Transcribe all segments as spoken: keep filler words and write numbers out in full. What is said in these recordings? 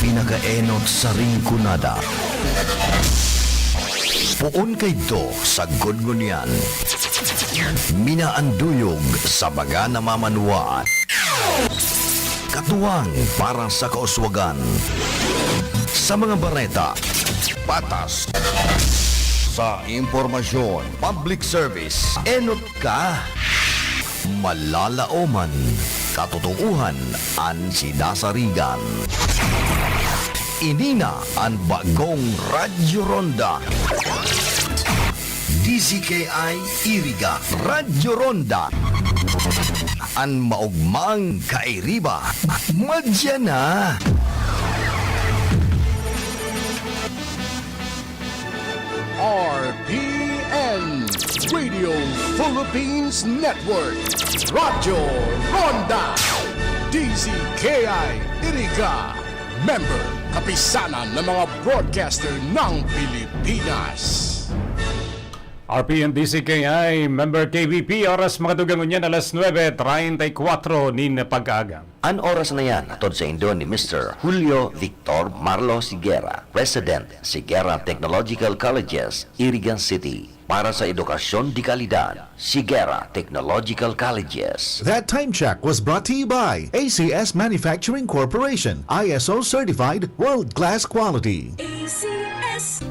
Pinakaenot sa Rinconada. Poon kaidto sagkod ngunyan. Minaanduyog sa mga namamanwaan. Katuwang para sa kauswagan. Sa mga bareta, patas. Sa impormasyon, public service, enot ka. Malalaoman, katotoohan an sinasarigan. Ini na an bagong Radyo Ronda. D Z K I Iriga, Radyo Ronda. An maogmang kairiba, madya na. R P N, Radio Philippines Network, Radyo Ronda, D Z K I Iriga, member, Kapisanan ng mga Broadcaster ng Pilipinas. R P N D Z K I, member K B P, oras mga tugang ngunyan, alas nuebe treinta y cuatro nin pag-aaga. An oras na yan, hatod saindo ni Mister Julio Victor Marlo Sigera, President, Sigera Technological Colleges, Irigan City. Para sa edukasyon de kalidad, Sigera Technological Colleges. That time check was brought to you by A C S Manufacturing Corporation, I S O certified, world-class quality. A C S.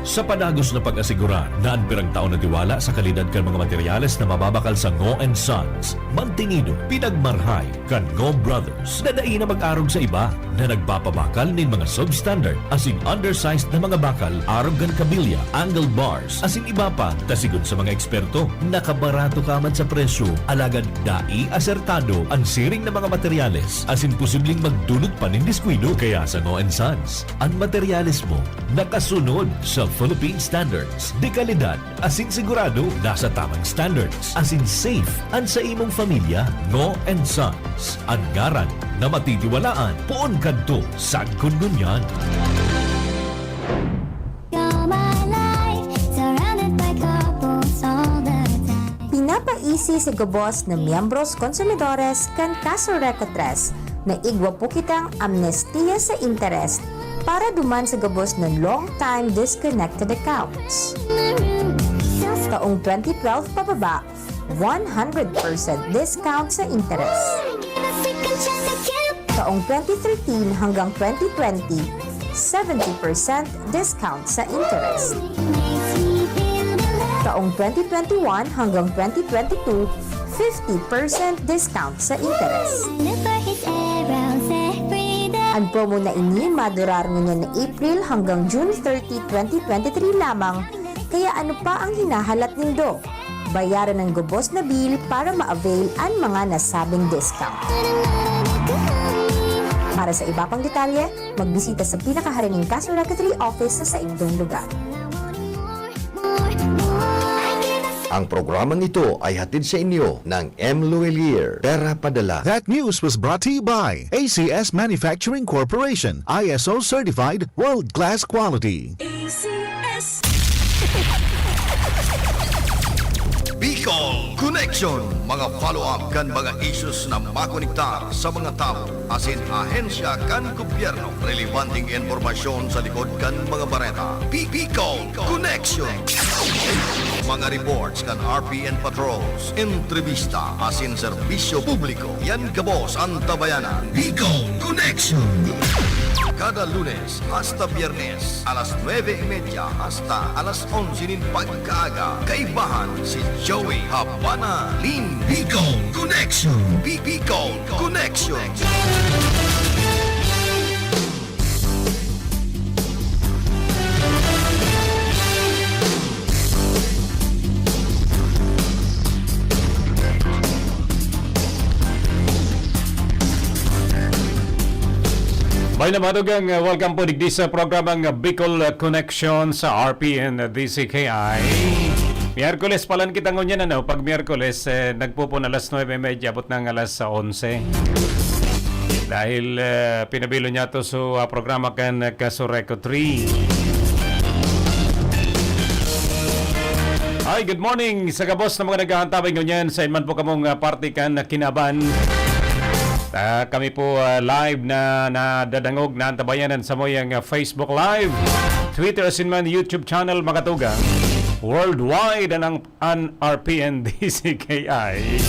Sa padagos na pag-asigurar na an pirang taon na tiwala sa kalidad kan mga materyales na mababakal sa Ngo and Sons, mantingido, pinagmarhay kan Ngo Brothers na dai na mag-arog sa iba na nagpapabakal nin mga substandard asin undersized na mga bakal arog kan kabilya, angle bars, asin iba pa. Ta sigon sa mga eksperto, nakabarato ka man sa presyo, alagad dai asertado an siring na mga materyales asin posibleng magdulot pa nin diskuido. Kaya sa Ngo and Sons, an materyales mo nakasunod sa Philippine Standards de kalidad asin sigurado nasa tamang standards asin safe an sa imong pamilya. Ngo and Sons, an ngaran na matitiwalaan poon kadto sagkod ngunyan. You're my life, surrounded by couples all the time. Pinapaisi sa gabos na miyembros konsumidores kan Casureco tres na igwa po kitang amnestiya sa interes para duman sa gabos na long time disconnected accounts. Taong twenty twelve pababa, one hundred percent discount sa interes. Taong twenty thirteen hanggang twenty twenty, seventy percent discount sa interes. Taong twenty twenty-one hanggang twenty twenty-two, fifty percent discount sa interes. Ang promo na ini madurar ngunyan na April hanggang June thirty, twenty twenty-three lamang, kaya ano pa ang hinahalat nindo? Bayaran ang gabos na bill para ma-avail an mga nasabing discount. Para sa iba pang detalye, magbisita sa pinakaharining Casureco three office sa saindong lugar. Ang programang ito ay hatid sa inyo ng M Luwelier, Pera Padala. That news was brought to you by A C S Manufacturing Corporation, I S O certified, world-class quality. A C S. Bicol Connection, mga follow-up kan mga issues na makonektar sa mga tawo asin ahensya kan gobyerno. Relebanteng impormasyon sa likod kan mga bareta. Bi-, Bicol Connection. Mga reports kan R P N patrols, entrevista asin serbisyo publiko. Yan gabos an tabayanan. Bicol Connection. Kada Lunes hasta Biyernes, alas nuebe y media hasta alas onse nin pagkaaga. Kaibahan si Joey Habana Lin. Bicol Connection. Bi-, Bicol Connection. Mayo na mga tugang, uh, welcome po digdi sa programang, uh, Bicol, uh, Connection sa R P N, uh, D Z K I. Miyerkules pa lang kita ngunyan, ano? Pag Miyerkules, eh, nagpupun alas nuebe y media, abot na ang alas onse. Dahil, uh, pinabilo niya to sa, uh, programa kan, uh, Casureco three. Hi, good morning sa gabos na mga naghahantabay ngunyan sa inman po kamong, uh, parte kan, uh, kinaban. Ah, kami po, ah, live na nadadangog, naantabayan an samuyang, ah, Facebook Live, Twitter, asin man YouTube channel, mga tugang. Worldwide an, an R P N D C K I.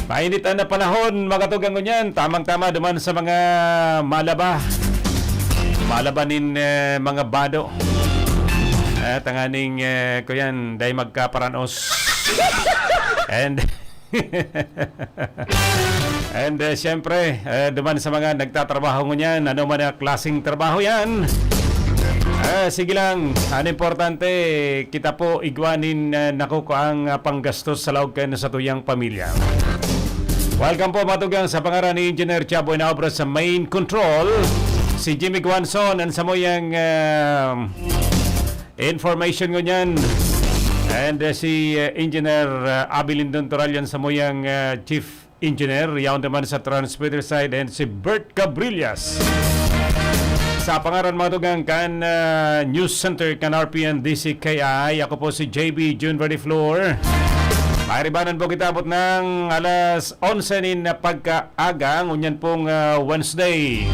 Mainit na panahon, mga tugang, ngunyan. Tamang-tama duman sa mga malaba. Malaba nin, eh, mga bado. Eh, tanganing, eh, kuyan, dai magkaparanos. And And, eh, siyempre, eh, duman sa mga nagtatrabaho ngunyan, ano man ang klaseng trabaho yan, eh, sige lang. Ang importante, kita po igwa nin, eh, nakukuang, ah, panggastos sa laog kan satuyang pamilya. Welcome po, mga tugang, sa pangaran ni Engineer Chaboy na obra sa Main Control. Si Jimmy Guanzon, ang samuyang, ah, information ngunyan. And, uh, si, uh, Engineer, uh, Abby Lindon Toralian samuyang, uh, Chief Engineer, yaon naman sa transmitter side, and si Bert Cabrillas. Sa pangaran, mga tugang, kan, uh, News Center kan R P N D C K I, ako po si J B June Verde Flor. Mairibanan po kita abot ng alas onse nin pagkaaga, ngunyan pong, ah, Wednesday.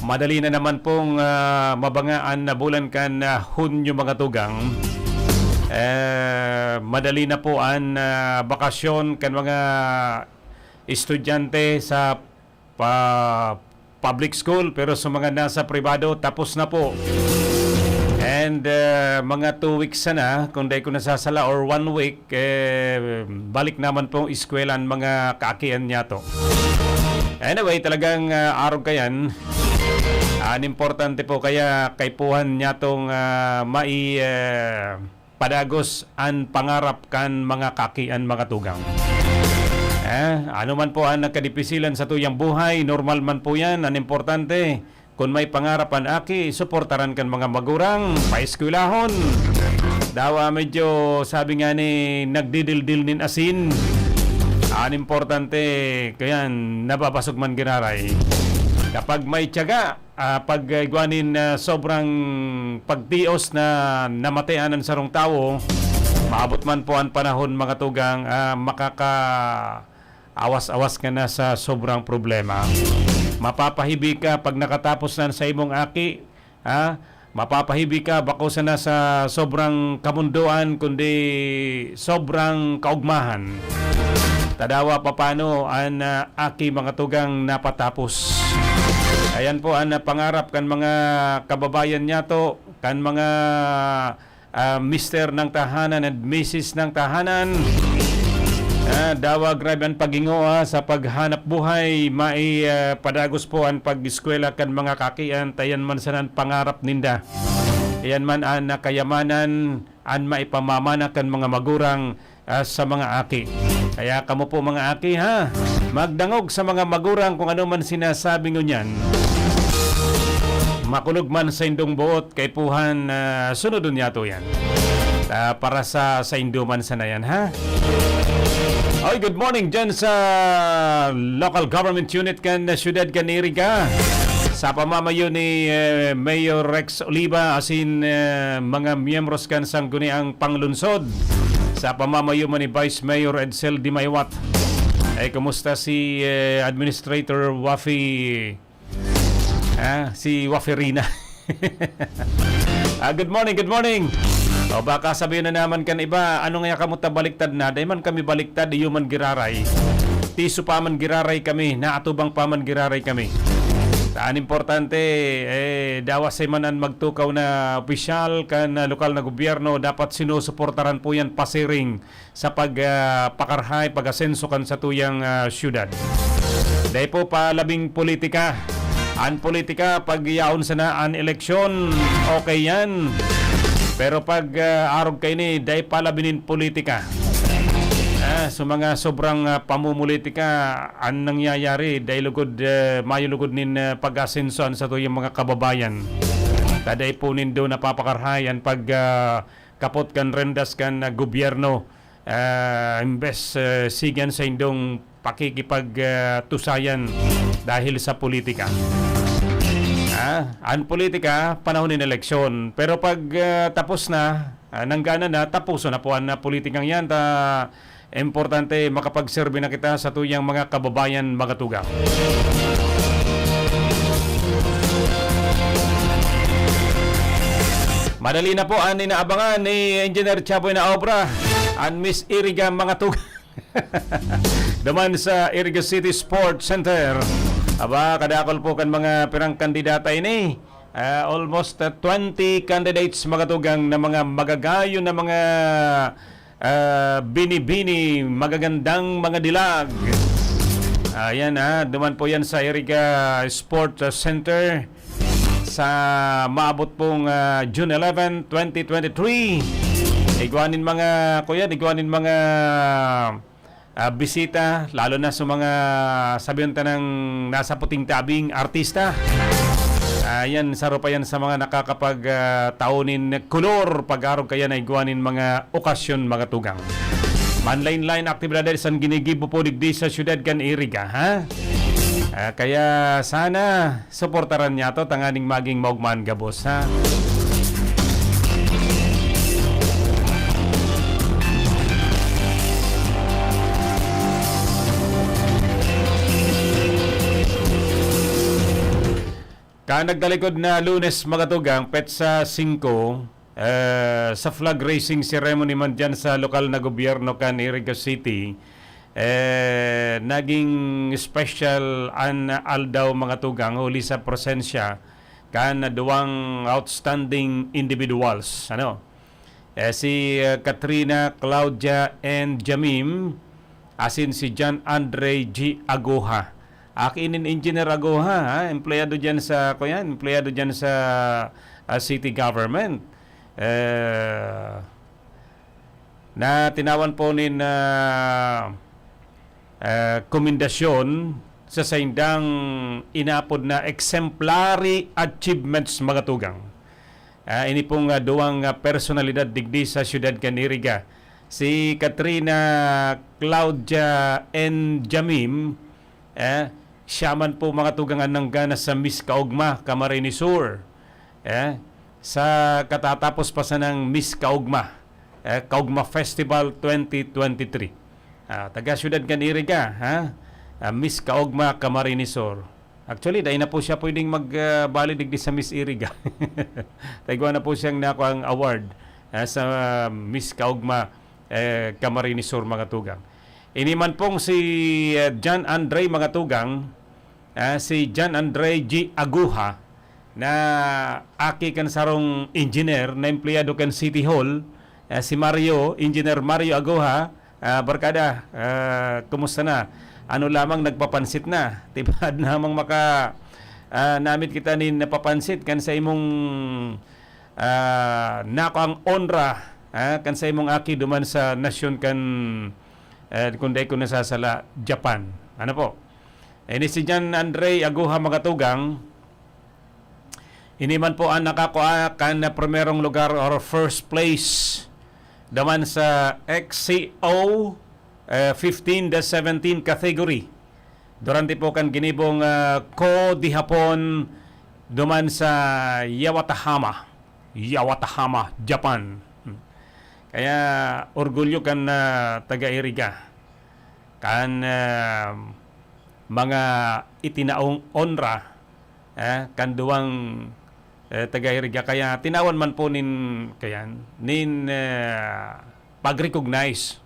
Madali na naman pong, ah, mabanga an bulan kan, ah, Hunyo, mga tugang. Eh, madali na po an, ah, bakasyon kan mga estudyante sa pa-, public school, pero sa mga nasa pribado, tapos na po. And, ah, mga two weeks sana, kung dai ko nasasala, or one week, eh, balik naman pong eskwela ang mga kaakian niyato. Anyway, talagang, ah, arog kayan. An importante po kaya kaipuhan niyatong, ah, mai-, eh, padagos an pangarap kan mga kaakian, mga tugang. Eh, ano man po an nagkadipisilan sa tuyang buhay, normal man po yan. An importante, kun may pangarap an aki, suportaran kan mga magurang, paeskwelahon. Dawa medyo, sabi nga ni, nagdidildil nin asin. An importante, kayan, nababasog man giraray. Kapag may tiyaga, ah, pag, ah, igwa nin, ah, sobrang pagtios na namatean an sarong tawo, maabot man po an panahon, mga tugang, ah, makakaawas-awas ka na sa sobrang problema. Mapapahibi ka pag nakatapos na sa imong aki, ha? Mapapahibi ka, bako sana sa sobrang kamundoan, kundi sobrang kaugmahan. Tadawa papano an, ah, aki, mga tugang, napatapos. Ayan po an, ah, pangarap kan mga kababayan niyato, kan mga, ah, mister ng tahanan and misis ng tahanan. Ah, dawa grabe an paghingoa sa paghanap buhay, mai, ah, padagos po an pag-eskwela kan mga kaakian, ta iyan man sana an pangarap ninda. Iyan man an, ah, kayamanan, an maipamamana kan mga magurang, ah, sa mga aki. Kaya kamo po, mga aki, ha, magdangog sa mga magurang kung ano man sinasabi ngunyan. Makulog man sa indong boot, kaipuhan, ah, sunodon niyato yan. Ah, para sa, sa indo man sana yan, ha? Oy, good morning dyan sa local government unit kan siyudad kan Iriga. Sa pamamayo ni, eh, Mayor Rex Oliva, asin, eh, mga miyembros kan Sangguniang Panglungsod, sa pamamayo man ni Vice Mayor Edsel Dimaywat. Eh, kumusta si, eh, Administrator Wafi, ah, si Wafi Rina? Ah, good morning, good morning. O baka sabihin na naman kan iba, "Ano nga kamo ta baliktad na? Dai man kami baliktad, iyo man giraray. Tiso pa man giraray kami, naatubang pa man giraray kami." An importante, eh, dawa sa man an magtukaw na opisyal kan, ah, lokal na gobyerno, dapat sinusuportaran po yan pasiring sa pag, ah, pakarhay, pag-asenso kan satuyang, ah, siyudad. Dai po palabing politika. An politika, pag yaon sana an eleksyon, okay yan. Pero pag, ah, arog kaini, dai palabi nin politika. Ah, so mga sobrang, ah, pamumulitika, an nangyayari, dai lugod, ah, mayo lugod nin, ah, pag-asenso an satuyang mga kababayan. Ta dai po nindo napapakarhay an pag, ah, kapot kan rendas kan, ah, gobyerno, ah, imbes, ah, sigan sa indong pakikipag, ah, tusayan dahil sa politika. Ah, an politika, panahon nin eleksyon. Pero pag, ah, tapos na, ah, nanggana na, tapuson na po an, ah, politikang yan. Ta, Importante makapagserbi na kita sa tuyang mga kababayan, mga tugang. Madali na po an inaabangan ni Engineer Chaboy na obra, an Miss Iriga, mga tugang. Duman sa Iriga City Sports Center. Aba, kadakol po kan mga pirang kandidata ini. Ah, almost, ah, twenty candidates, mga tugang, na mga magagayon na mga, ah, binibini, magagandang mga dilag. Ayan, ah, duman po yan sa Iriga Sports, ah, Center sa maabot pong, ah, June eleven, twenty twenty-three. Igwa nin mga, kuya, igwa nin mga, ah, bisita, lalo na sa mga, sabihin ta ng nasa puting tabing artista. Ah, yan, saro pa yan sa mga nakakapag, ah, tao nin kolor, pag-arog kaya na igwa nin mga okasyon, mga tugang. Manlain-lain aktibidades an ginigibo po digdi sa siyudad kan Iriga, ha? Ah, kaya sana suportaran niya to tanganing maging maugmaan gabos, ha? Kan nagtalikod na Lunes, mga tugang, petsa singko, eh, sa flag raising ceremony man dyan sa lokal na gobyerno kan Iriga City, eh, naging special an aldaw, mga tugang, huli sa presensya kan duwang outstanding individuals, ano? Eh, si, eh, Katrina Claudia N. Jamim, asin si John Andre G. Aguja. Aki nin Engineer Aguja, ha? Empleyado dyan sa, kuyan, empleyado dyan sa, ah, city government. Eh, na tinawan po nin, ah, eh, komendasyon sa saindang inapod na exemplary achievements, mga tugang. Ah, ini pong, ah, duwang, ah, personalidad digdi sa siyudad kan Iriga, si Katrina Claudia N. Jamim, eh, siya man po, mga tugang, an nanggana sa Miss Kaugma, Camarines Sur, eh, sa katatapos pa sanang Miss Kaugma, eh, Kaugma Festival twenty twenty-three. Ah, taga siyudad kan Iriga, ha? Ah, Miss Kaugma, Camarines Sur. Actually, dai na po siya pwedeng mag, ah, bali digdi sa Miss Iriga. Taigwa na po siyang nakuha ang award, ah, sa Miss Kaugma, eh, Camarines Sur, mga tugang. Ini man pong si, ah, John Andre, mga tugang, ah, si John Andre G. Aguja, na aki kan sarong engineer na empleyado kan City Hall, ah, si Mario, Engineer Mario Aguja. Ah, barkada, ah, kumusta na? Ano lamang, nagpapansit na? Tibaad namang maka, ah, namit kita nin napapansit kan sa imong, ah, nako ang onra, ah, kan sa imong aki duman sa nasyon kan, eh, kung dai ko nasasala, Japan. Ano po? Ini si John Andre Aguja, mga tugang. Ini man po ang nakakua kan primerong lugar or first place duman sa X C O, eh, fifteen dash seventeen category. Durante po kan ginibong, ah, Ko di Hapon duman sa Yawatahama. Yawatahama, Japan. Hmm. Kaya orgulyo kan, ah, taga-Iriga. Kan, ah, mga itinaong onra, eh, kan duwang, eh, taga-Iriga. Kaya tinawan man po nin, kayan, nin, eh, pag-recognize,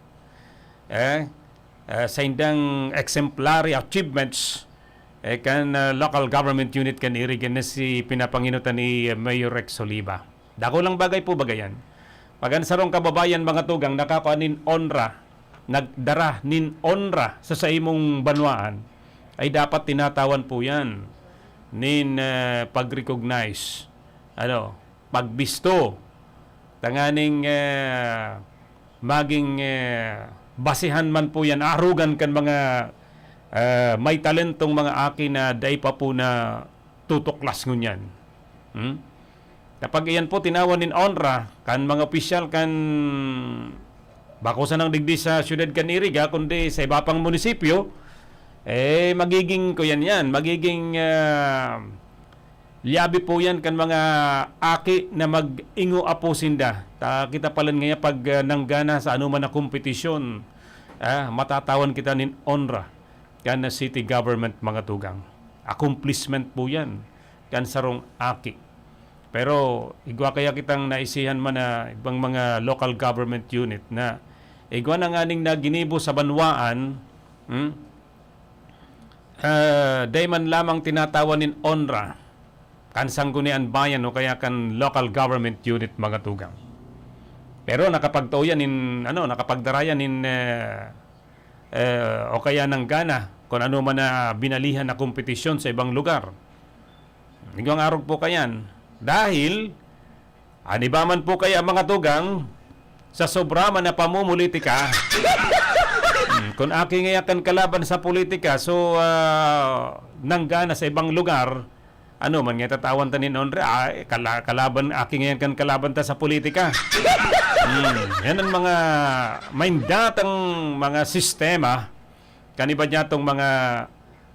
eh, eh, sa indang exemplary achievements, eh, kan, ah, local government unit kan Iriga na si pinapanginutan ni, eh, Mayor Rex Oliva. Dakulang bagay po baga yan. Pag an sarong kababayan, mga tugang, nakakua nin onra, nagdara nin onra sa saimong banwaan, ay dapat tinatawan po yan nin, eh, pag-recognize, ano, pagbisto, tanganing, eh, maging, eh, basihan man po yan, arugan kan mga, eh, may talentong mga aki na dai pa po natutuklas ngunyan. Hmm? Kapag iyan po tinawan nin onra kan mga opisyal kan, bako sanang digdi sa siyudad kan Iriga, kundi sa iba pang munisipyo, eh, magiging, kuyan yan, magiging, ah, liabi po yan kan mga aki na mag-ingo apo sinda. Ta, kita palan ngayon pag, ah, nanggana sa anuman na kompetisyon, ah, matatawan kita nin onra kan city government, mga tugang. Accomplishment po yan kan sarong aki. Pero igwa kaya kitang naisihan man na ibang mga local government unit na igwa na nganing naginibo sa banwaan, hmm? Ah, dai man lamang tinatawan nin onra kan sanggunian bayan o kaya kan local government unit, mga tugang. Pero nakapagtao yan nin, ano, nakapagdara yan nin, eh, eh, o kaya nanggana kung ano man na binalihan na kompetisyon sa ibang lugar. Igwang arog po kayan. Dahil, an iba man po kaya, mga tugang, sa sobra man na pamumulitika, hmm, kung aki ngayan kan kalaban sa politika, so, ah, nanggana sa ibang lugar, ano man nga tatawan ta nin onra, ah, kala-, kalaban, aki ngayan kan kalaban ta sa politika. Hmm, yan ang mga, may datang mga sistema, kan iba niya tong mga,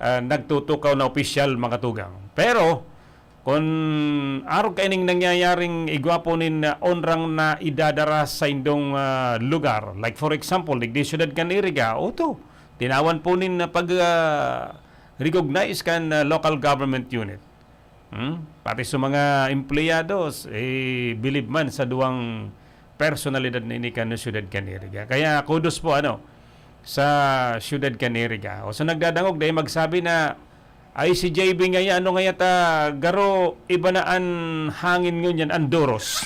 ah, nagtutukaw na opisyal, mga tugang. Pero, kun arog kaining nangyayaring igwa po nin, ah, onrang na idadara sa indong, ah, lugar, like for example, digdi siyudad kan Iriga, oto, tinawan po nin, ah, pag, ah, recognize kan, ah, local government unit. Hmm? Pati sa mga empleyados, eh, bilib man sa duwang personalidad na ini kan siyudad kan Iriga. Kaya kudos po, ano, sa siyudad kan Iriga. O sa nagdadangog, dai magsabi na, "Ay, si J B ngaya, ano ngaya ta, garo iba na an hangin ngunyan, an duros."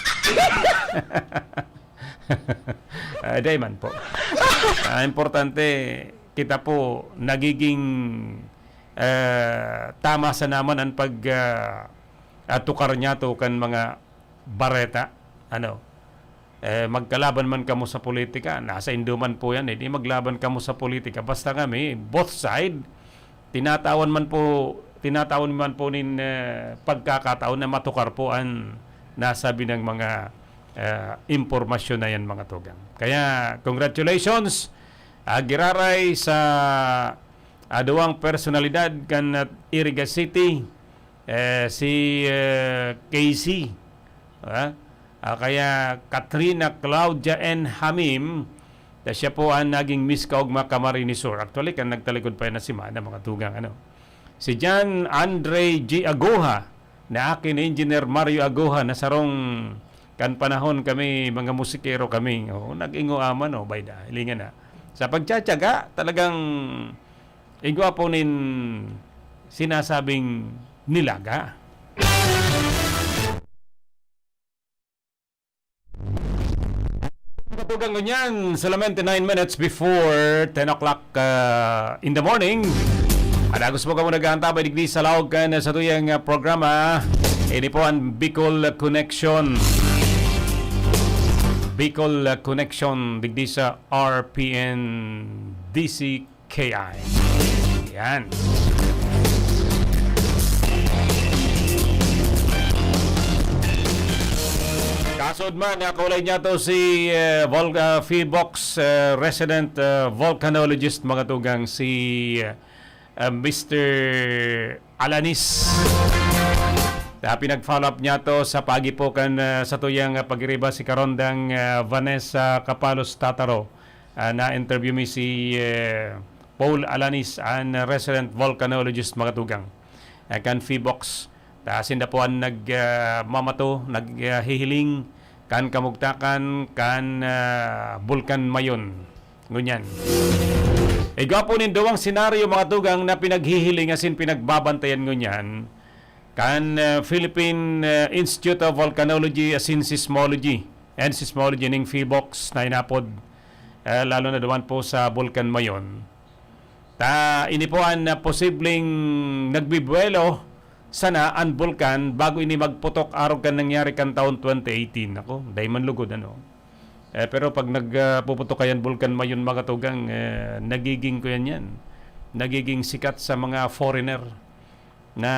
Ah, dai man po. Ah, importante, kita po nagiging, eh, tama sa naman an pag, ah, ah, tukar niyato kan mga bareta. Ano, eh, magkalaban man kamo sa politika, nasa indo man po yan, eh. Di maglaban kamo sa politika. Basta kami, both side, tinatawan man po, tinatawan man po nin, eh, pagkakataon na matukar po an nasabi ng mga, eh, impormasyon na yan, mga tugang. Kaya, congratulations, ah, giraray sa, ah, duwang personalidad kan, ah, Iriga City, eh, si, eh, K C, ah, ah, kaya Katrina Claudia N. Hamim, na siya po ang naging Miss Kaugma Camarines Sur. Actually, kan nagtalikod pa yan na semana, mga tugang, ano. Si John Andre G. Aguja, na aki ni Engineer Mario Aguja, na sarong kan panahon kami, mga musikero kami. Oo, nag-ingoaman, oh, by the, hilingan na. Sa pagtsatsaga, talagang igwa po nin sinasabing nilaga. Katugang ngunyan, solamente nine minutes before ten o'clock, uh, in the morning. At agos po kamo nag-aantabay digdi sa laog kan sa tuyang, uh, programa. Ini po ang Bicol Connection. Bicol, uh, Connection digdi sa R P N D C K I. Yan. Kasunod man, nakaulay niya to si, eh, Vol-, ah, Phibox, eh, resident, eh, volcanologist, mga tugang, si, eh, Mister Alanis. Na pinag-follow up niya to sa pagi po kan, eh, sa tuyang, eh, pagiriba si Karondang, eh, Vanessa Capalos Tataro. Ah, na-interview mi si, eh, Paul Alanis, an resident volcanologist, mga tugang. Ah, kan Phibox. Ta sinda po an nag, ah, mamato, nag, ah, hihiling kan kamugtakan kan, ah, Bulkan Mayon. Ngunyan. Igwa po nin duwang senaryo, mga tugang, na pinaghihiling asin pinagbabantayan ngunyan kan, ah, Philippine, ah, Institute of Volcanology asin Seismology and Seismology ning Phibox na inapod, ah, lalo na duman po sa Bulkan Mayon. Ta, ini po an, ah, posibleng nagbibuwelo sana an bulkan bago ini magputok arog kan nangyari kan taon twenty eighteen. Ako, dai man lugod, ano. Eh, pero pag nag, ah, puputok kayan bulkan Mayon, mga tugang, eh, nagiging, kuyan yan, nagiging sikat sa mga foreigner na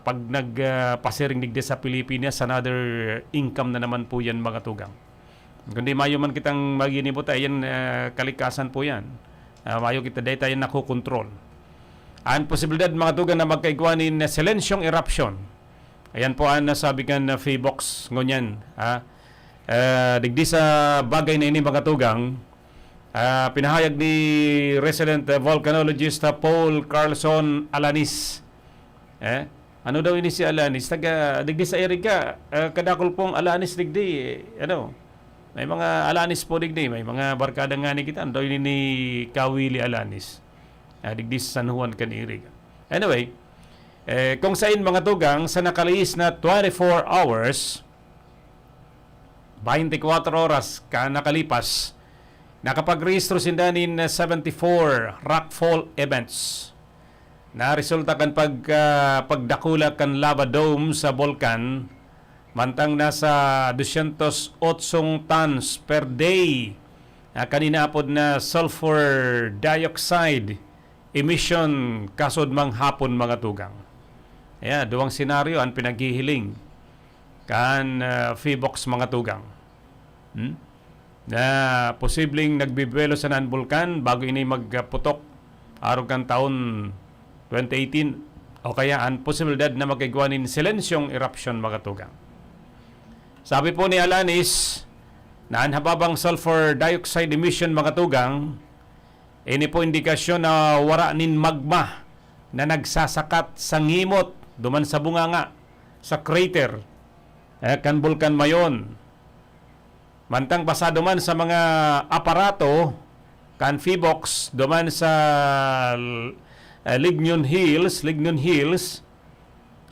pag nag, ah, pasiring digdi sa Pilipinas, another income na naman po yan, mga tugang. Kundi mayo man kitang maginibo ta, yan, ah, kalikasan po yan. Ah, mayo kita, dai ta yan nakokontrol. Ang posibilidad, mga tugang, na magkaigwa nin silensyong eruption. Ayan po ang nasabi kan, ah, Phibox ngunyan, ha? Ah, digdi sa bagay na ini, mga tugang, Ah, pinahayag ni resident, ah, volcanologist, ah, Paul Carlson Alanis. Eh, ano daw ini si Alanis? Taga, digdi sa Iriga, ah, kadakol pong Alanis digdi, eh, ano, may mga Alanis po digdi, may mga barkada nga ni kita. Ano daw ini ni Kawili Alanis? Ah, digdi sa San Juan kan Iriga. Anyway, eh, kung sain mga tugang, sa nakalihis na twenty-four hours, twenty-four oras ka nakalipas, nakapagrehistro sinda nin seventy-four rockfall events na resulta kan pag, ah, pagdakula kan lava dome sa bulkan, mantang nasa dosyentos otsong tons per day, ah, kan inaapod na sulfur dioxide emission kasod manghapon, mga tugang. Ayan, duwang senaryo an pinaghihiling kan, ah, Phivolcs, mga tugang. Hmm? Na posibleng nagbibuwelo sana an bulkan bago ini magputok arog kan taon twenty eighteen, o kaya an posibilidad na magkaigwa nin silensyong eruption, mga tugang. Sabi po ni Alanis na an hababang sulfur dioxide emission, mga tugang, ini po indikasyon na wara nin magma na nagsasakat sa ngimot duman sa bunganga, sa crater, eh, kan Bulkan Mayon. Mantang basado man sa mga aparato kan Phivolcs duman sa, eh, Lignon Hills, Lignon Hills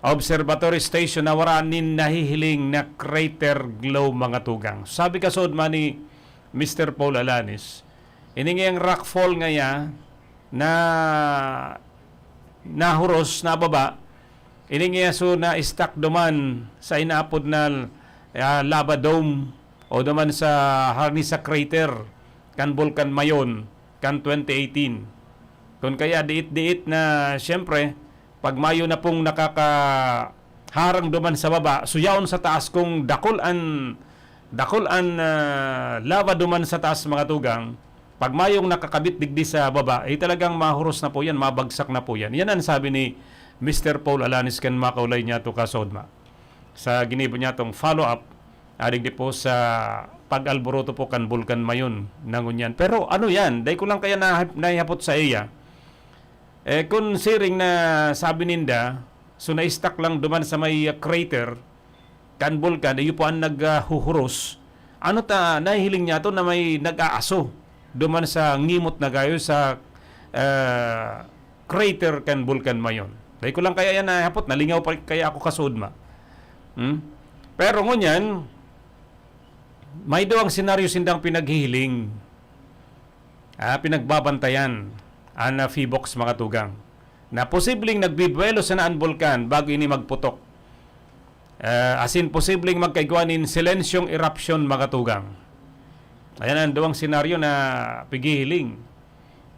Observatory Station, na wara nin nahihiling na crater glow, mga tugang. Sabi kasuod man ni Mister Paul Alanis, ini ngayang rockfall ngaya na nahuros, nababa, ini ngaya so na-stuck duman sa inaapod na, ah, lava dome o duman sa harnisa crater kan Bulkan Mayon kan twenty eighteen. Kun kaya diit-diit na, siyempre, pag mayo na pong nakakaharang duman sa baba, so yaon sa taas kung dakul an, dakul an, ah, lava duman sa taas, mga tugang, pag mayong nakakabit digdi sa baba, eh, talagang mahuros na po yan, mabagsak na po yan. Yan ang sabi ni Mister Paul Alanis kan makaulay niya to kasodma sa ginibo niya tong follow-up, ah, digdi po sa pag-alboroto po kan Bulkan Mayon na ngunyan. Pero ano yan? Dai ko lang kaya na, naihapot sa iya. Eh, kun siring na sabi ninda, so na-stuck lang duman sa may, ah, crater kan bulkan, iyo po ang naghuhuros. Ano ta, nahihiling niya to na may nag-aaso duman sa ngimot na gayo sa, ah, crater kan Bulkan Mayon. Dai ko lang kaya yan nahapot, nalingaw pa kaya ako kasudma. Hmm? Pero ngunyan, may duwang senaryo sindang pinaghihiling, ah, pinagbabantayan an, ah, Phivolcs, mga tugang, na posibleng nagbibuwelo sana an bulkan bago ini magputok. Ah, asin posibleng magkaigwa nin silensyong eruption, mga tugang. Ayan ang duwang senaryo na pighihiling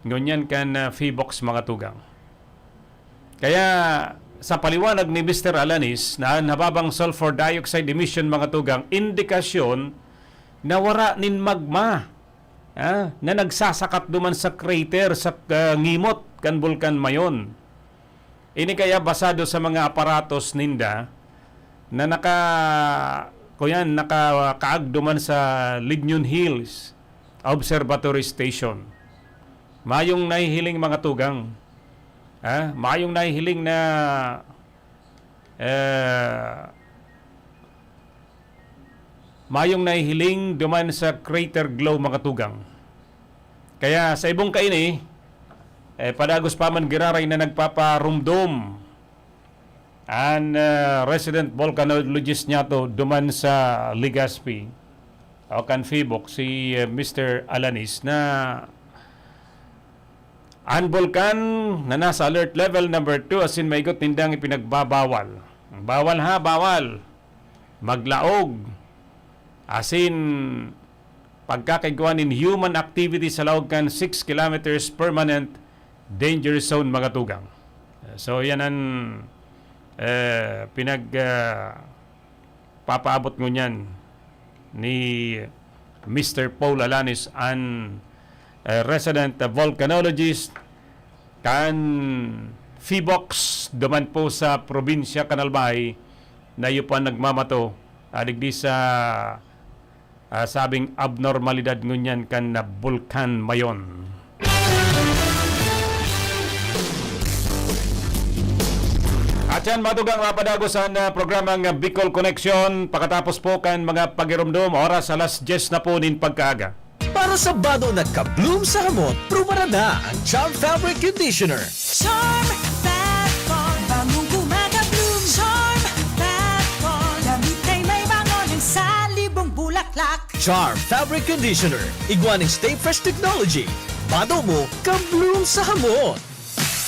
ngunyan kan, ah, Phivolcs, mga tugang. Kaya sa paliwanag ni Mister Alanis na an hababang sulfur dioxide emission, mga tugang, indikasyon na wara nin magma, ah, na nagsasakat duman sa crater sa, ah, ngimot kan Bulkan Mayon. Ini kaya basado sa mga aparatos ninda na naka, kuyan, nakakaag duman sa Lignon Hills Observatory Station. Mayong nahihiling, mga tugang. Ah, mayong nahihiling na, eh, mayong nahihiling duman sa crater glow, mga tugang. Kaya sa ibong kaini, eh, padagos pa man giraray na nagpaparumdom an, ah, resident volcanologist niyato duman sa Legazpi o kan Phivolcs, si, eh, Mister Alanis, na an bulkan na nasa alert level number two asin maigot nindang ipinagbabawal. Bawal ha, bawal maglaog asin pagkakaigwa nin human activity sa laog kan six kilometers permanent danger zone, mga tugang. So, yan ang, eh, pinag, ah, papaabot ngunyan ni Mister Paul Alanis, an, eh, resident volcanologist kan Phivolcs, duman po sa probinsya kan Albay, na iyo po ang nagmamato, ah, digdi sa ah, sabing abnormalidad ngunyan kan na Bulkan Mayon. At yan, madugang mapadagos an, ah, programang Bicol Connection. Pakatapos po kan mga pagirumdom, oras alas dyes na po nin pagkaaga. Para sa bado na ka-bloom sa hamot, prubaran na ang Charm Fabric Conditioner. Charm Fat Con, bangong gumagabloom. Charm Fat Con, damit ay may bango ng salibong bulaklak. Charm Fabric Conditioner, igwa ning Stay Fresh Technology. Bado mo, ka-bloom sa hamot.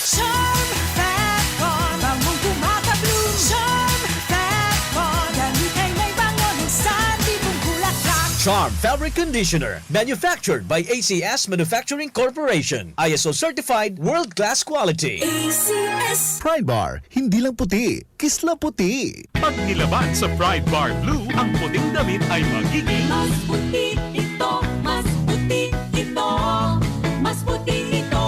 Charm Fat Con, bangong gumagabloom. Charm Fat Con, damit ay may bango ng salibong bulaklak. Charm Fabric Conditioner, manufactured by A C S Manufacturing Corporation. I S O certified, world-class quality. A C S. Pride Bar, hindi lang puti, kisla puti. Pag nilaban sa Pride Bar Blue, ang puting damit ay magiging mas puti ito, mas puti ito, mas puti ito.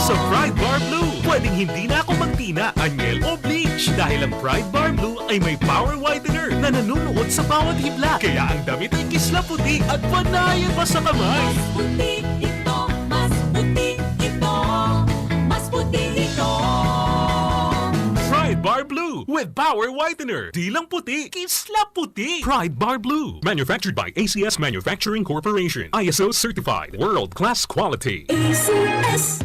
Sa Pride Bar Blue, pwedeng hindi na ako magtina, anyel o bleach dahil ang Pride Bar Blue ay may power whitener na nanunuot sa bawat hibla. Kaya ang damit ay kisla puti at panayan pa sa kamay. Mas puti ito, mas puti ito, mas puti ito. Pride Bar Blue with power whitener. Di lang puti, kisla puti. Pride Bar Blue. Manufactured by A C S Manufacturing Corporation. I S O certified. World class quality. A C S.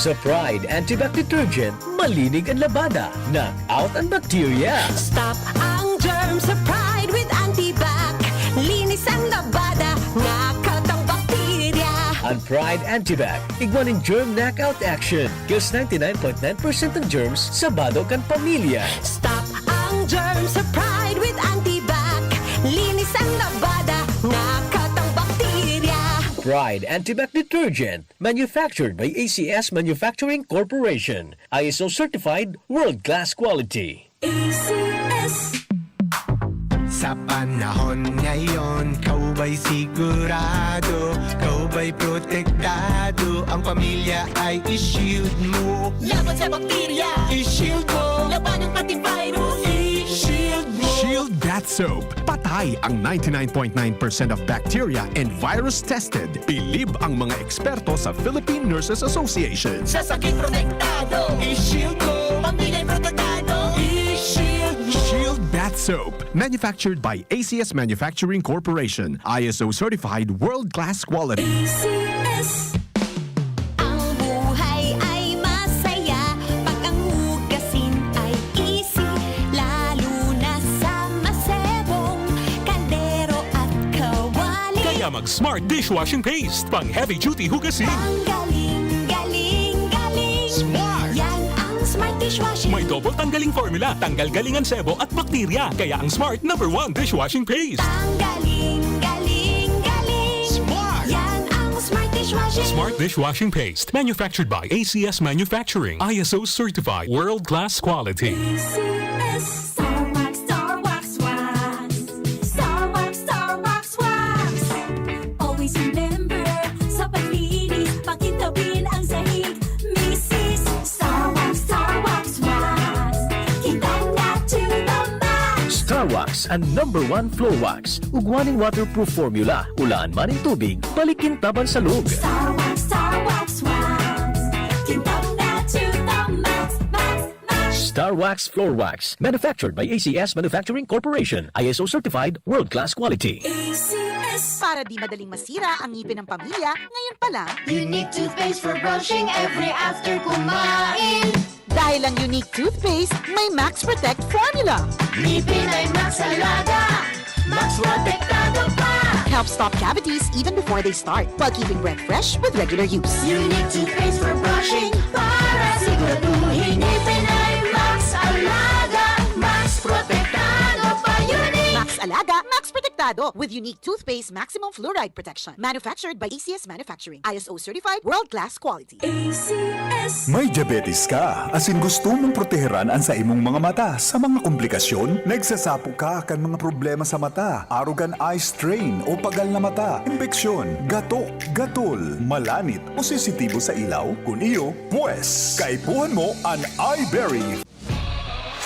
Sa Pride Antibac Detergent, malinig an labada, knock out an bakterya. Stop ang germ sa Pride with Antibac. Linis ang labada, knock out ang bakterya. An Pride Antibac, igwa nin germ knockout action. Kills ninety-nine point nine percent ng germs sa bado kan pamilya. Stop ang germ sa Pride with Antibac. Linis ang labada, knock out ang bakterya. Pride Antibac Detergent. Manufactured by A C S Manufacturing Corporation. I S O certified, world-class quality. A C S. Sa panahon ngayon, ikaw ba'y sigurado? Ikaw ba'y protektado? Ang pamilya ay i-shield mo. Laban sa bakterya, i-shield mo. Labanan pati virus, i-shield mo. Shield Bath Soap. Patay ang ninety-nine point nine percent of bacteria and virus tested. Bilib ang mga eksperto sa Philippine Nurses Association. Sa sakit protektado, i-shield mo. Pamilya'y protektado, i-shield mo. Shield Bath Soap. Manufactured by A C S Manufacturing Corporation. I S O certified, world-class quality. A C S. Ang buhay ay masaya pag ang hugasin ay easy, lalo na sa masebong kaldero at kawali. Kaya mag Smart Dishwashing Paste, pang heavy duty hugasin. Ang galing, galing, galing. Smart! Yan ang Smart Dishwashing. May double tanggaling formula, tanggal galing ang sebo at bakterya. Kaya ang Smart number one dishwashing paste. Ang galing, galing, galing. Smart! Yan ang Smart Dishwashing. Smart Dishwashing Paste, manufactured by A C S Manufacturing, I S O certified, world-class quality. A C S. Star Wax, Star Wax, Wax. Star Wax, Star Wax, Wax. Always remember, sa paglinis, pakintabin ang sahig. Misis, Star Wax, Star Wax, Wax. Kintang na to the max. Star Wax, an number one floor wax. Ugwa nin waterproof formula. Ulaan man nin tubig, balik kintab an salog. Star Wax, Star Wax, Wax. Kintang na to the max, max, max. Star Wax Floor Wax. Manufactured by A C S Manufacturing Corporation. I S O certified, world-class quality. A C S. Para di madaling masira ang ngipin ng pamilya, ngayon pa lang. Unique toothpaste for brushing every after kumain. Dahil ang Unique Toothpaste may Max Protect Formula. Ngipin ay Max Alaga, Max Protektado pa. Help stop cavities even before they start, while keeping breath fresh with regular use. Unique Toothpaste for brushing, para siguraduhin ngipin ay Max Alaga, Max Protektado pa. Unique! Max Alaga, Max Protektado, with Unique Toothpaste Maximum Fluoride Protection. Manufactured by A C S Manufacturing. I S O certified, world-class quality. A C S. May diabetes ka, asin gusto mong proteheran an saimong mga mata sa mga komplikasyon? Nagsasapo ka kan mga problema sa mata, arog an eye strain o pagal na mata, impeksyon, gatok, gatol, malanit o sensitibo sa ilaw? Kun iyo, pwes, kaipuhan mo an Eyeberry.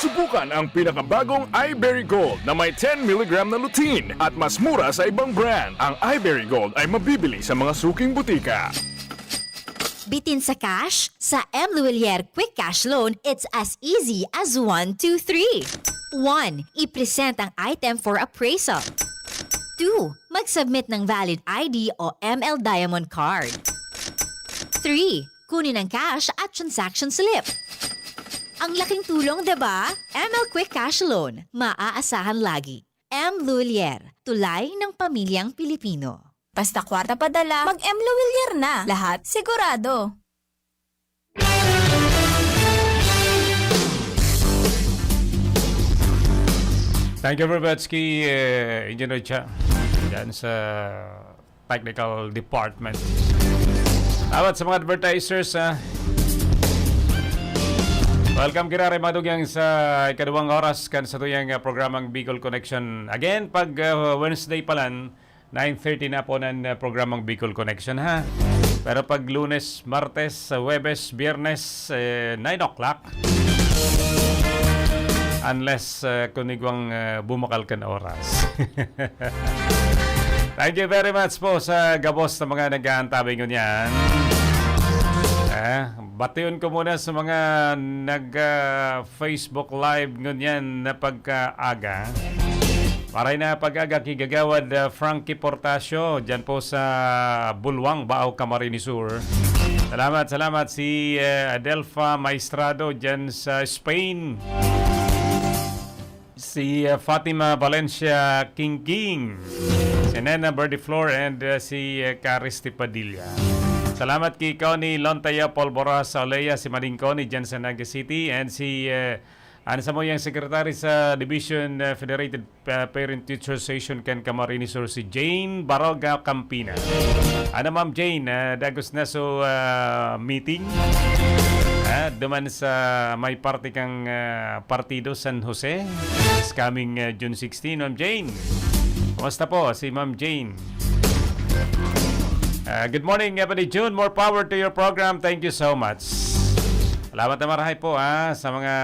Subukan ang pinakabagong iBerry Gold na may ten milligram na lutein at mas mura sa ibang brand. Ang iBerry Gold ay mabibili sa mga suking butika. Bitin sa cash? Sa M Luwilier Quick Cash Loan, it's as easy as one, two, three. One, i-present ang item for appraisal. Two, mag-submit ng valid I D o M L Diamond Card. Three, kunin ang cash at transaction slip. Ang laking tulong, 'di ba? M L Quick Cash Loan, maaasahan lagi. M Luwilier, tulay ng pamilyang Pilipino. Basta kwarta padala, mag-M Luwilier na. Lahat sigurado. Thank you very much kay uh, Engineer Cha dyan sa technical department. Dapat sa mga advertisers, ha? Welcome, kirare, mga dugang, sa ikaduwang oras kan sa tuyang uh, programang Bicol Connection. Again, pag uh, Wednesday palan, nine thirty na po ng uh, programang Bicol Connection, ha? Pero pag Lunes, Martes, uh, Huwebes, Biyernes, eh, nine o'clock. Unless uh, kunigwang uh, bumakal kan oras. Thank you very much po sa gabos na mga nag-aantabay ngunyan. Eh, bation ko muna sa mga nag-Facebook Live ngunyan na pagkaaga. Maray na pag-aga ki Gagawad uh, Frankie Portasio dyan po sa Bulwang, Bao, Camarines Sur. Salamat, salamat si uh, Adelfa Maestrado dyan sa Spain. Si uh, Fatima Valencia Kingking, si Nena Birdie Flor, and uh, si uh, Caris Padilla. Salamat kay Connie Lontaya Polbora sa Olea, si Mading Connie dyan sa Naga City, and si uh, ano sa mo yung secretary sa Division uh, Federated uh, Parent Teacher Association kan Camarines Sur, si Jane Baroga Campina. Ano, Ma'am Jane, uh, dagos na so uh, meeting uh, duman sa may party kang uh, Partido San Jose this coming uh, June sixteen, Ma'am Jane. Kumusta po si Ma'am Jane? Uh, good morning, Ebony June. More power to your program. Thank you so much. Salamat na marahay po ha, sa mga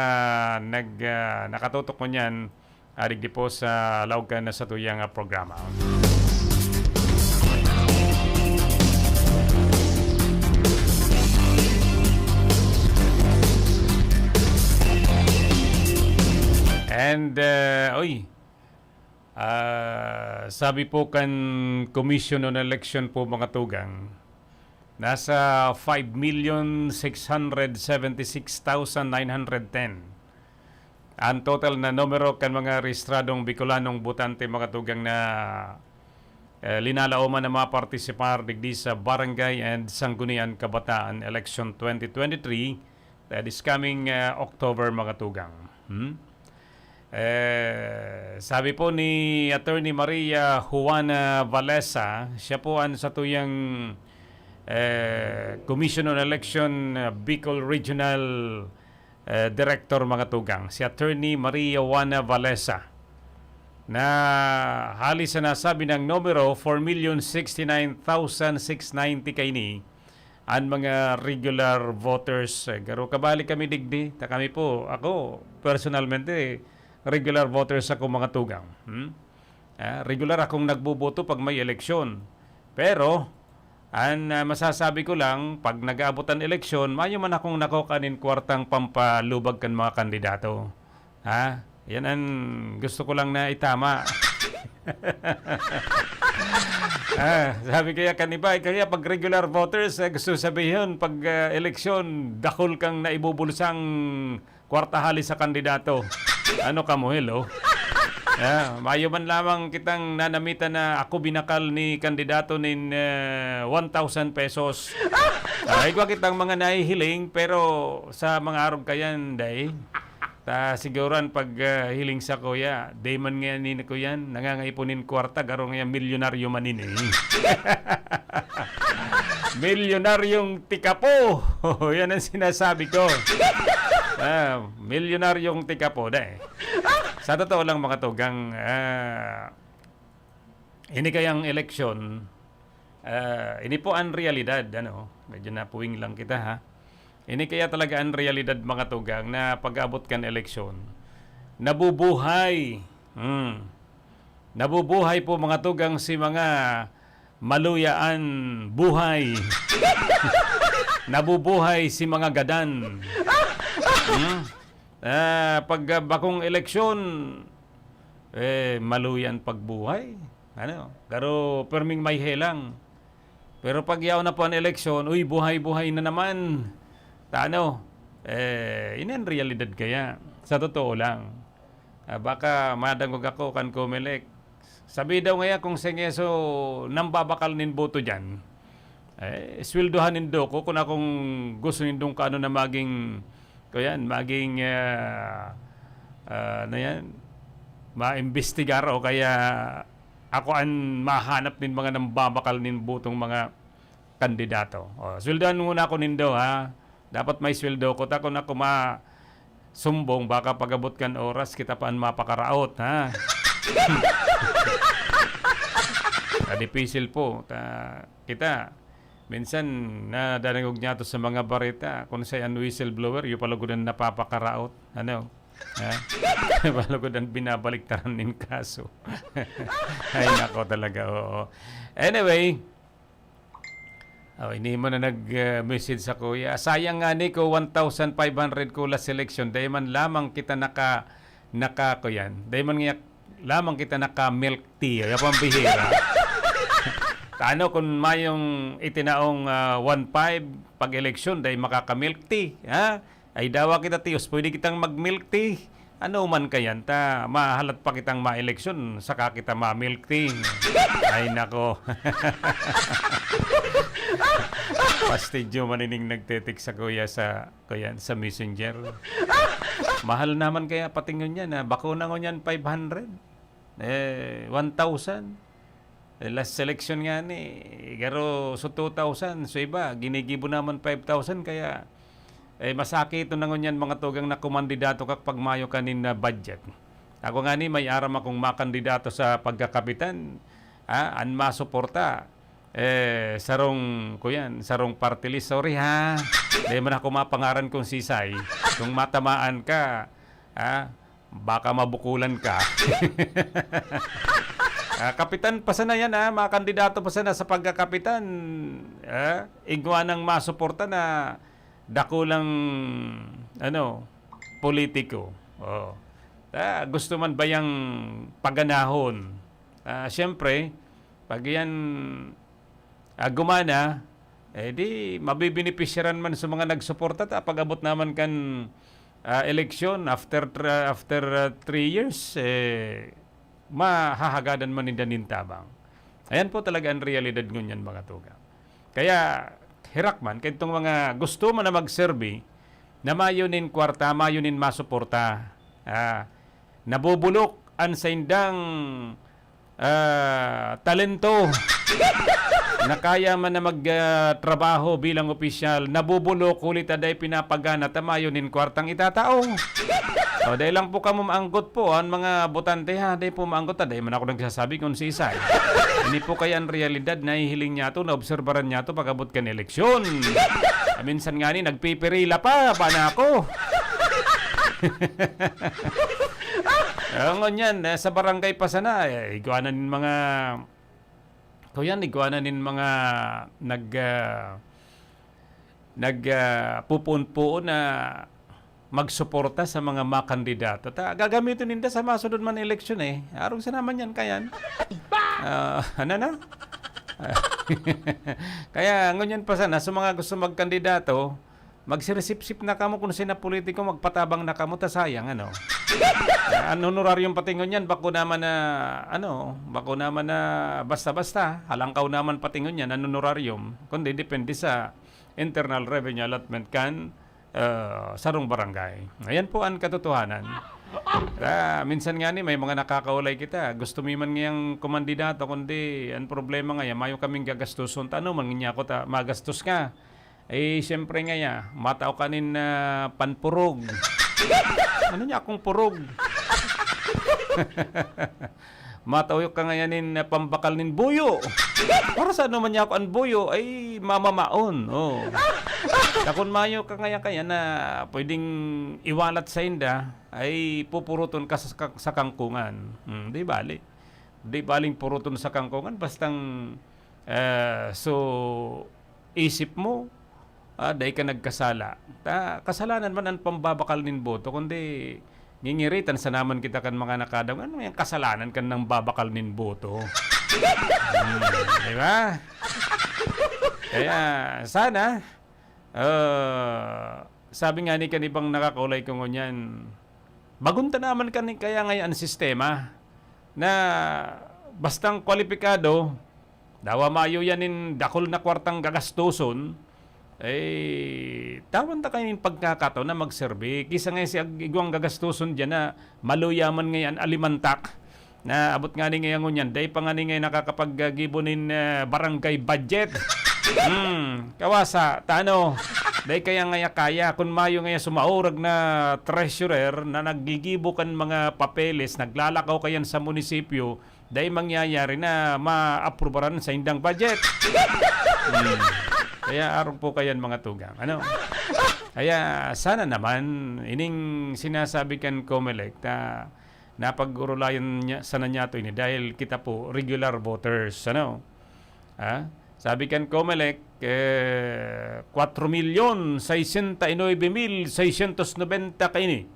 nag, uh, nakatutok mo niyan. Adigdi po sa laog kan sa tuyang uh, programa. And, uh, oy, uh, sabi po kan Commission on Election po, mga tugang, nasa five million six hundred seventy six thousand nine hundred ten ang total na numero kan mga rehistradong Bicolanong botante, mga tugang, na eh, linalaoman na mapartisipar digdi sa Barangay and Sangguniang Kabataan Election twenty twenty-three, that is coming uh, October, mga tugang. Hmm? Eh, sabi po ni Attorney Maria Juana Valesa, siya po ang satuyang eh, Commission on Election uh, Bicol Regional uh, Director, mga tugang, si Attorney Maria Juana Valesa, na hali sa nasabi ng numero, four million sixty-nine thousand six ninety kaini ang mga regular voters. Eh, garo kabali kami digdi, ta kami po, ako personalmente, regular voters ako, mga tugang. Hmm? Ah, regular akong nagboboto pag may eleksyon. Pero, ang uh, masasabi ko lang, pag nag-aabot ang eleksyon, mayo man akong nakoka nin kwartang pampalubag kan mga kandidato. Ha? Yan ang gusto ko lang na itama. Ah, sabi kaya kan iba, eh, kaya pag regular voters, eh, gusto sabihin, pag ah, eleksyon, dakul kang naibubulsang kwarta hali sa kandidato. Ano ka mo, hello? Ah, mayo man lamang kitang nanamitan na ako binakal ni kandidato nin eh, one thousand pesos. Ah, igwa kitang mga nahihiling, pero sa mga arog kayan, day, ta siguran pag ah, hiling sa kuya, day man nga ni kuyan, nangangaipo nin kwarta, garo nga milyonaryo man ini. Milyonaryong tikapo. Yan ang sinasabi ko. Ah, milyonaryong tikapo, day. Sa totoo lang, mga tugang, ah, ini kayang eleksyon, ah, ini po ang realidad, ano, medyo napuwing lang kita, ha. Ini kaya talaga ang realidad, mga tugang, na pag-abot kan eleksyon, Nabubuhay. Hmm. Nabubuhay po, mga tugang, si mga maluyaan buhay. Nabubuhay si mga gadan. Hmm? Ah, pag, ah, bakong eleksyon, eh, maluyan pagbuhay. Ano? Pero perming may helang. Pero pag yaon na po an eleksyon, uy, buhay-buhay na naman. Ta ano? Eh, ini an realidad kaya. Sa totoo lang. Ah, baka madangog ako kan Comelec. Sabi daw ngaya kung sengeso nambabakal nin boto diyan, eh, sweldohan nindo ko kung akong gusto nindong kaano na maging, kuyan, maging, ah, ah, ano yan, maimbestigar o kaya ako an mahanap nin mga nambabakal nin botong mga kandidato. O, sweldohan muna ako nindo, ha? Dapat may sweldo ko. Ta kun ako ma-, sumbong, baka pag-abot kan oras, kita pa an mapakaraot, ha? Kadipisil po. Ta, kita, minsan, nadadangog niyato sa mga bareta, kung siya an whistleblower, yung palugod an napapakaraot. Ano? Ha? Palugod an binabaliktaran nin kaso. Ay, nako talaga, oo. Anyway, oh, ini mo na nag, ah, message sa kuya. Sayang nga ni ko, one thousand five hundred ko last selection. Dai man lamang kita naka, naka, ko yan. Dai man nga lamang kita naka milk tea. Ay, pambihira. Tano kung mayong itinaong, ah, one five pag-eleksyon, dai makaka-milk tea, ha? Ay, dawa kita, tios, pwede kitang mag-milk tea. Ano man kayan ta, mahalat pa kitang ma-eleksyon, saka kita ma-milk tea. Ay, nako. Pastidyo manining nagtetext sa kuya sa, kuya, sa messenger. Mahal naman kaya patingon niya na bako na ngunyan five hundred. Eh, one thousand. Eh, last selection nga ni, garo so two thousand, so iba, ginigibo naman five thousand, kaya, eh, masakit na ngunyan mga tugang na kumandidato ka pag mayo kanin na budget. Ako nga ni, may aram akong makandidato sa pagkakapitan, ah, an masuporta, eh, sarong, kuyan, sarong party list, sorry ha, di man ako mapangaran kung sisay. Kung matamaan ka, ah, baka mabukulan ka. Ah, kapitan pa sana yan, ah, mga kandidato pa sana sa pagkakapitan. Ah, igwa nang masuporta na dakulang, ano, politiko. Oh. Ah, gusto man bayang paganahon? Ah, siyempre, pag yan, ah, gumana, eh, di mabibenepisyaran man sa mga nagsuporta ta pag-abot naman kan, ah, eleksyon after tra-, after, ah, three years, eh, mahahagadan man ninda nin tabang. Ayan po talaga ang realidad ngunyan, mga tugang. Kaya, herak man, kaya itong mga gusto man na magserbi, na mayo nin kwarta, mayo nin masuporta, ah, nabubulok an saindang, ah, talento na kaya man na mag, ah, trabaho bilang opisyal, nabubulok huli ta dai pinapagana ta mayo nin kwartang itatao. O, dai lang po kamo maanggot po, an mga botante, ha, dai po maanggot ta, dai man ako nagsasabi kung siisay. Ini po kaya an realidad, nahihiling niyato, naobserbaran niyato pag-abot kan eleksyon. Minsan nga ni, nagpipirila pa, bana ako. Ah, ngunyan, eh, sa barangay pa sana, eh, igwa na nin mga, kuyan, igwa na nin mga nag, ah, nag, ah, pupuon-puon na magsuporta sa mga makandidato. Ta, gagamiton ninda sa masunod man eleksyon, eh. Arog sa naman yan, kayan. Ah, ano na? Kaya, ngunyan pa sana, sa mga gusto magkandidato, magsirisipsip na kamo kung sino politiko, magpatabang na kamo, ta sayang, ano? An honoraryong patingon yan, bako naman na, ano, bako naman na basta-basta, halangkaw naman patingon yan, an honoraryong, kundi depende sa internal revenue allotment kan, ah, sarong barangay. Ayan po ang katotohanan. Ah, minsan nga ni, may mga nakakaulay kita. Gusto mi man ngayang kumandidato, kundi ang problema nga yan, mayo kaming gagastuson. Tano man niya ako ta, magastos ka. Eh, siyempre nga ya, matao ka nin, ah, panpurog. Ano niya akong purog? Matuyok ka ngayan nin, ah, pambakal nin buyo. Para sa ano man niya ako an buyo, ay mamamaon, oh. Ta kun mayo ka ngayan kaya na pwedeng iwalat sainda, ay pupuruton ka sa, sa kangkungan. Hmm, di bali. Di baling puruton sa kangkungan, bastang, eh, so, isip mo, ah, dai ka nagkasala. Ta, kasalanan man an pambabakal nin boto, kundi ngingiritan sana man kita kan mga nakadangog, "Ano yang kasalanan kan nangbabakal nin boto?" Hmm, di ba? Kaya sana, ah, sabi nga ni kan ibang nakakaulay ko ngunyan, bagon ta naman kan kaya ngayon an sistema na bastang kwalipikado, dawa mayo yan nin dakul na kwartang gagastoson, eh, tawan ta kayo nin pagkakataon na magserbi. Kisa nga si ag-, igwang gagastoson diyan na maluya man ngayon alimantak, na abot nga ni ngayon ngunyan, dai pa nga ni ngayon nakakapaggibo nin, ah, barangay budget. Hmm, kawasa, tano, dai kaya ngaya kaya, kun mayo ngaya sumaurag na treasurer na naggigibo kan mga papeles, naglalakaw kayan sa munisipyo, dai mangyayari na maaprubaran sa indang budget. Hmm. Kaya arog po kayan, mga tugang. Ano? Kaya sana naman, ining sinasabi kan Comelec, ta, napag-urulayan niya, sana niya to ini dahil kita po regular voters, ano? Ah, sabi kan Comelec, eh, kwatro milyon sesenta y nuebe mil seiscientos nobenta kaini.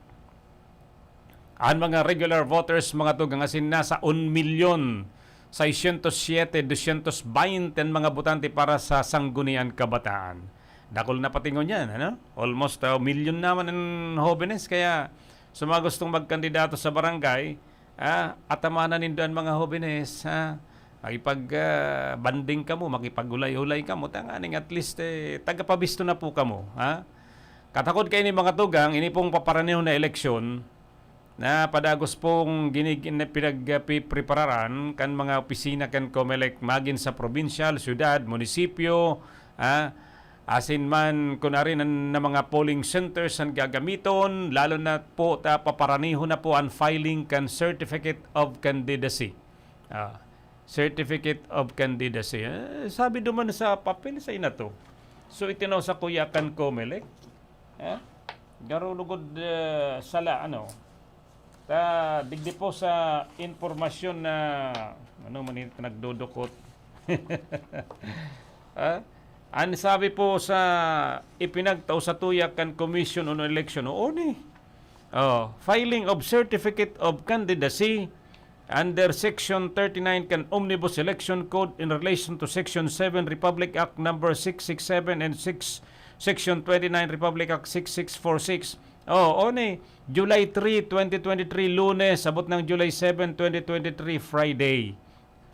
An mga regular voters, mga tugang, asin nasa un milyon seiscientos siete doscientos baynte an mga botante para sa Sangguniang Kabataan. Dakul na pati ngunyan, ano? Almost, ah, milyon naman an hobenes, kaya sa mga gustong magkandidato sa barangay, ah, atamanan nindo an mga hobenes, ha? Makipag, ah, banding kamo, makipag-ulay-ulay kamo, tanganing at least, eh, tagapabisto na po kamo, ha? Katakod kaini, mga tugang, ini pong paparanihon na eleksyon na padagos pong ginig-, na pinagpiprepararan kan mga opisina kan Comelec magin sa probinsyal, syudad, munisipyo, ah, asin man kun arin an, na mga polling centers an gagamiton, lalo na po ta paparanihon na po an filing kan Certificate of Candidacy. Ah, Certificate of Candidacy. Eh, sabi duman sa papel, sa inato. So, itinaw sa kuya kan Comelec. Eh? Garo lugod, eh, sala, ano? Ta, digdi po sa impormasyon na, ano man ito, nagdudukot. Ah? An sabi po sa ipinagtao sa tuya kan Commission on Election, oo ni. Oh, filing of Certificate of Candidacy under Section thirty-nine kan Omnibus Election Code in relation to Section seven Republic Act number six six seven and six, Section twenty-nine Republic Act six six four six. Oh, oo ni, July three, twenty twenty-three, Lunes, abot ng July seven, twenty twenty-three, Friday.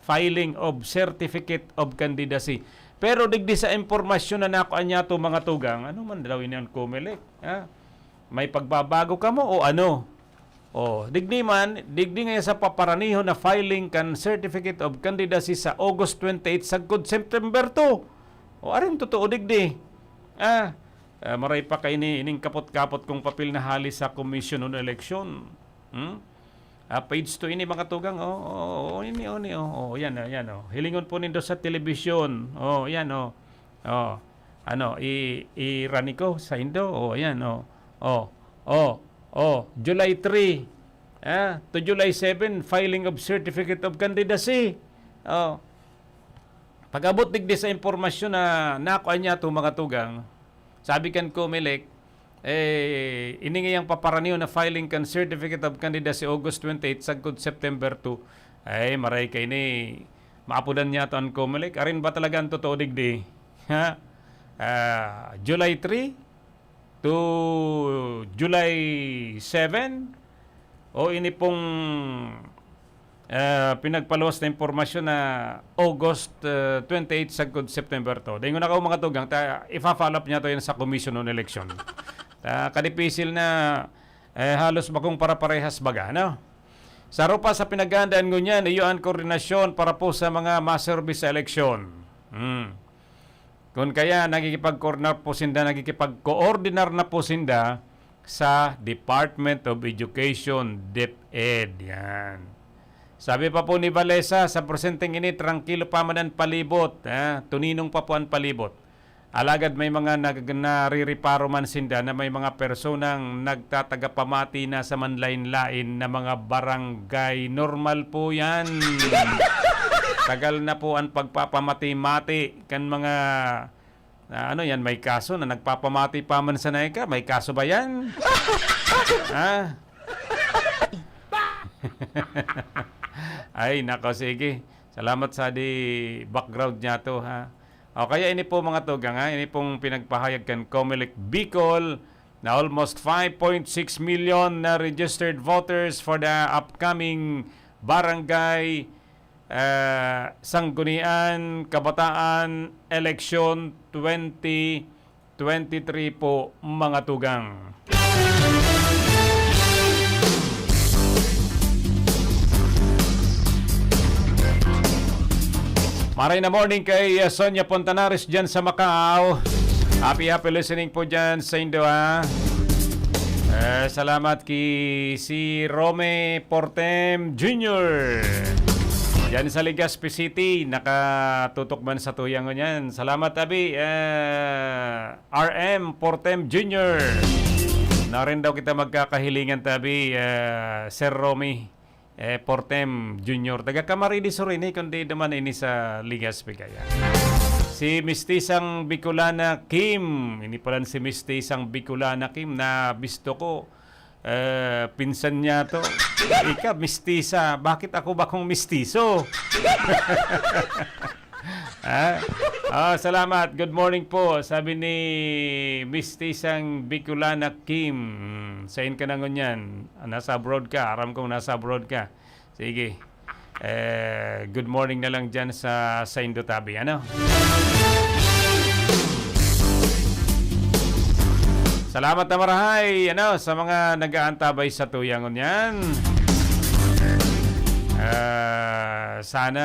Filing of Certificate of Candidacy. Pero digdi sa impormasyon na nakuha niya to, mga tugang, ano man daw ini an Comelec, ha? May pagbabago kamo o ano? Oh, digdi man, digdi nga sa paparanihon na filing kan Certificate of Candidacy sa August twenty-eight sagkod September two. O, arin totoo digdi. Ah, ah, maray pa kaini, ining kapot-kapot kong papel na hali sa Commission on Election. Hmm? Ah, page two ini, mga tugang, oh. Oh, oh, ini, oh, ini, oh. Oh, yan, oh, yan, oh. Hilingon po nindo sa telebisyon. Oh, yan, oh. Oh. Ano, i, irani ko sa indo. Oh, yan, oh. Oh, oh, oh. July three, ah, to July seven, filing of Certificate of Candidacy. Oh. Pag-abot digdi sa impormasyon na nakuha niya to, mga tugang, sabi kan Comelec, eh, ini ngayang paparanihon na filing kan Certificate of Candidacy August twenty-eight sagkod September two. Ay, maray kaini, maapodan niya to an Comelec. Arin ba talaga an totoo digdi? Ha? Ah, July three to July seven? O ini pong, ah, pinagpaluwas na impormasyon na August, ah, twenty-eight sagkod September two. Daingon ako, mga tugang, ta, ifa-follow up niya to yan sa Commission on Election. Ta, kadipisil na, eh, halos bakong para-parehas baga, no? Saro pa sa pinaghahandaan ngunyan, iyo an koordinasyon para po sa mga maserbi sa eleksyon. Hmm. Kun kaya, nakikipag-coordinar po sinda, nakikipag-coordinar na po sinda sa Department of Education, DepEd. Yan. Sabi pa po ni Valesa, sa presenteng ini, trangkilo pa man an palibot, ah, tuninong pa po an palibot. Alagad may mga nag-, narireparo man sinda na may mga personang nagtatagapamati na sa manlain-lain na mga barangay. Normal po yan. Tagal na po ang pagpapamati-mati kan mga, na ano yan, may kaso na nagpapamati pa man sa naika. May kaso ba yan? Ha? Ay, nako, sige. Salamat sa di background niya to, ha? O kaya ini po, mga tugang, ha? Ini pong pinagpahayag kan Comelec Bicol na almost five point six million na registered voters for the upcoming barangay, eh, Sanggunian Kabataan Election twenty twenty-three po, mga tugang. Maray na morning kay, uh, Sonia Pontanares dyan sa Macau. Happy, happy listening po dyan sa Indo, ha. Eh, salamat ki si Rome Portem Junior. Dyan sa Legazpi City, nakatutok man sa tuyang ngunyan. Salamat, abi. Eh, R M Portem Junior. Na rin daw kita magkakahilingan, tabi, eh, Sir Romy, eh, Portem Junior. Taga Camarines Sur ini, kundi naman ini sa Legazpi kaya. Si Mistisang Bicolana Kim. Ini pala si Mistisang Bicolana Kim na bisto ko. Eh, pinsan niya to. Ika, mistisa. Bakit ako ba kung mistiso? Ha? Ah, salamat. Good morning po. Sabi ni Mistisang Bicolana Kim, "Hmm, sain ka na ngunyan? Ah, nasa abroad ka. Aram kong nasa abroad ka." Sige. Eh, good morning na lang dyan sa, sa Indotabi, ano? Salamat na marahay, ano, sa mga nag-aantabay sa tuyang ngunyan. Ah, sana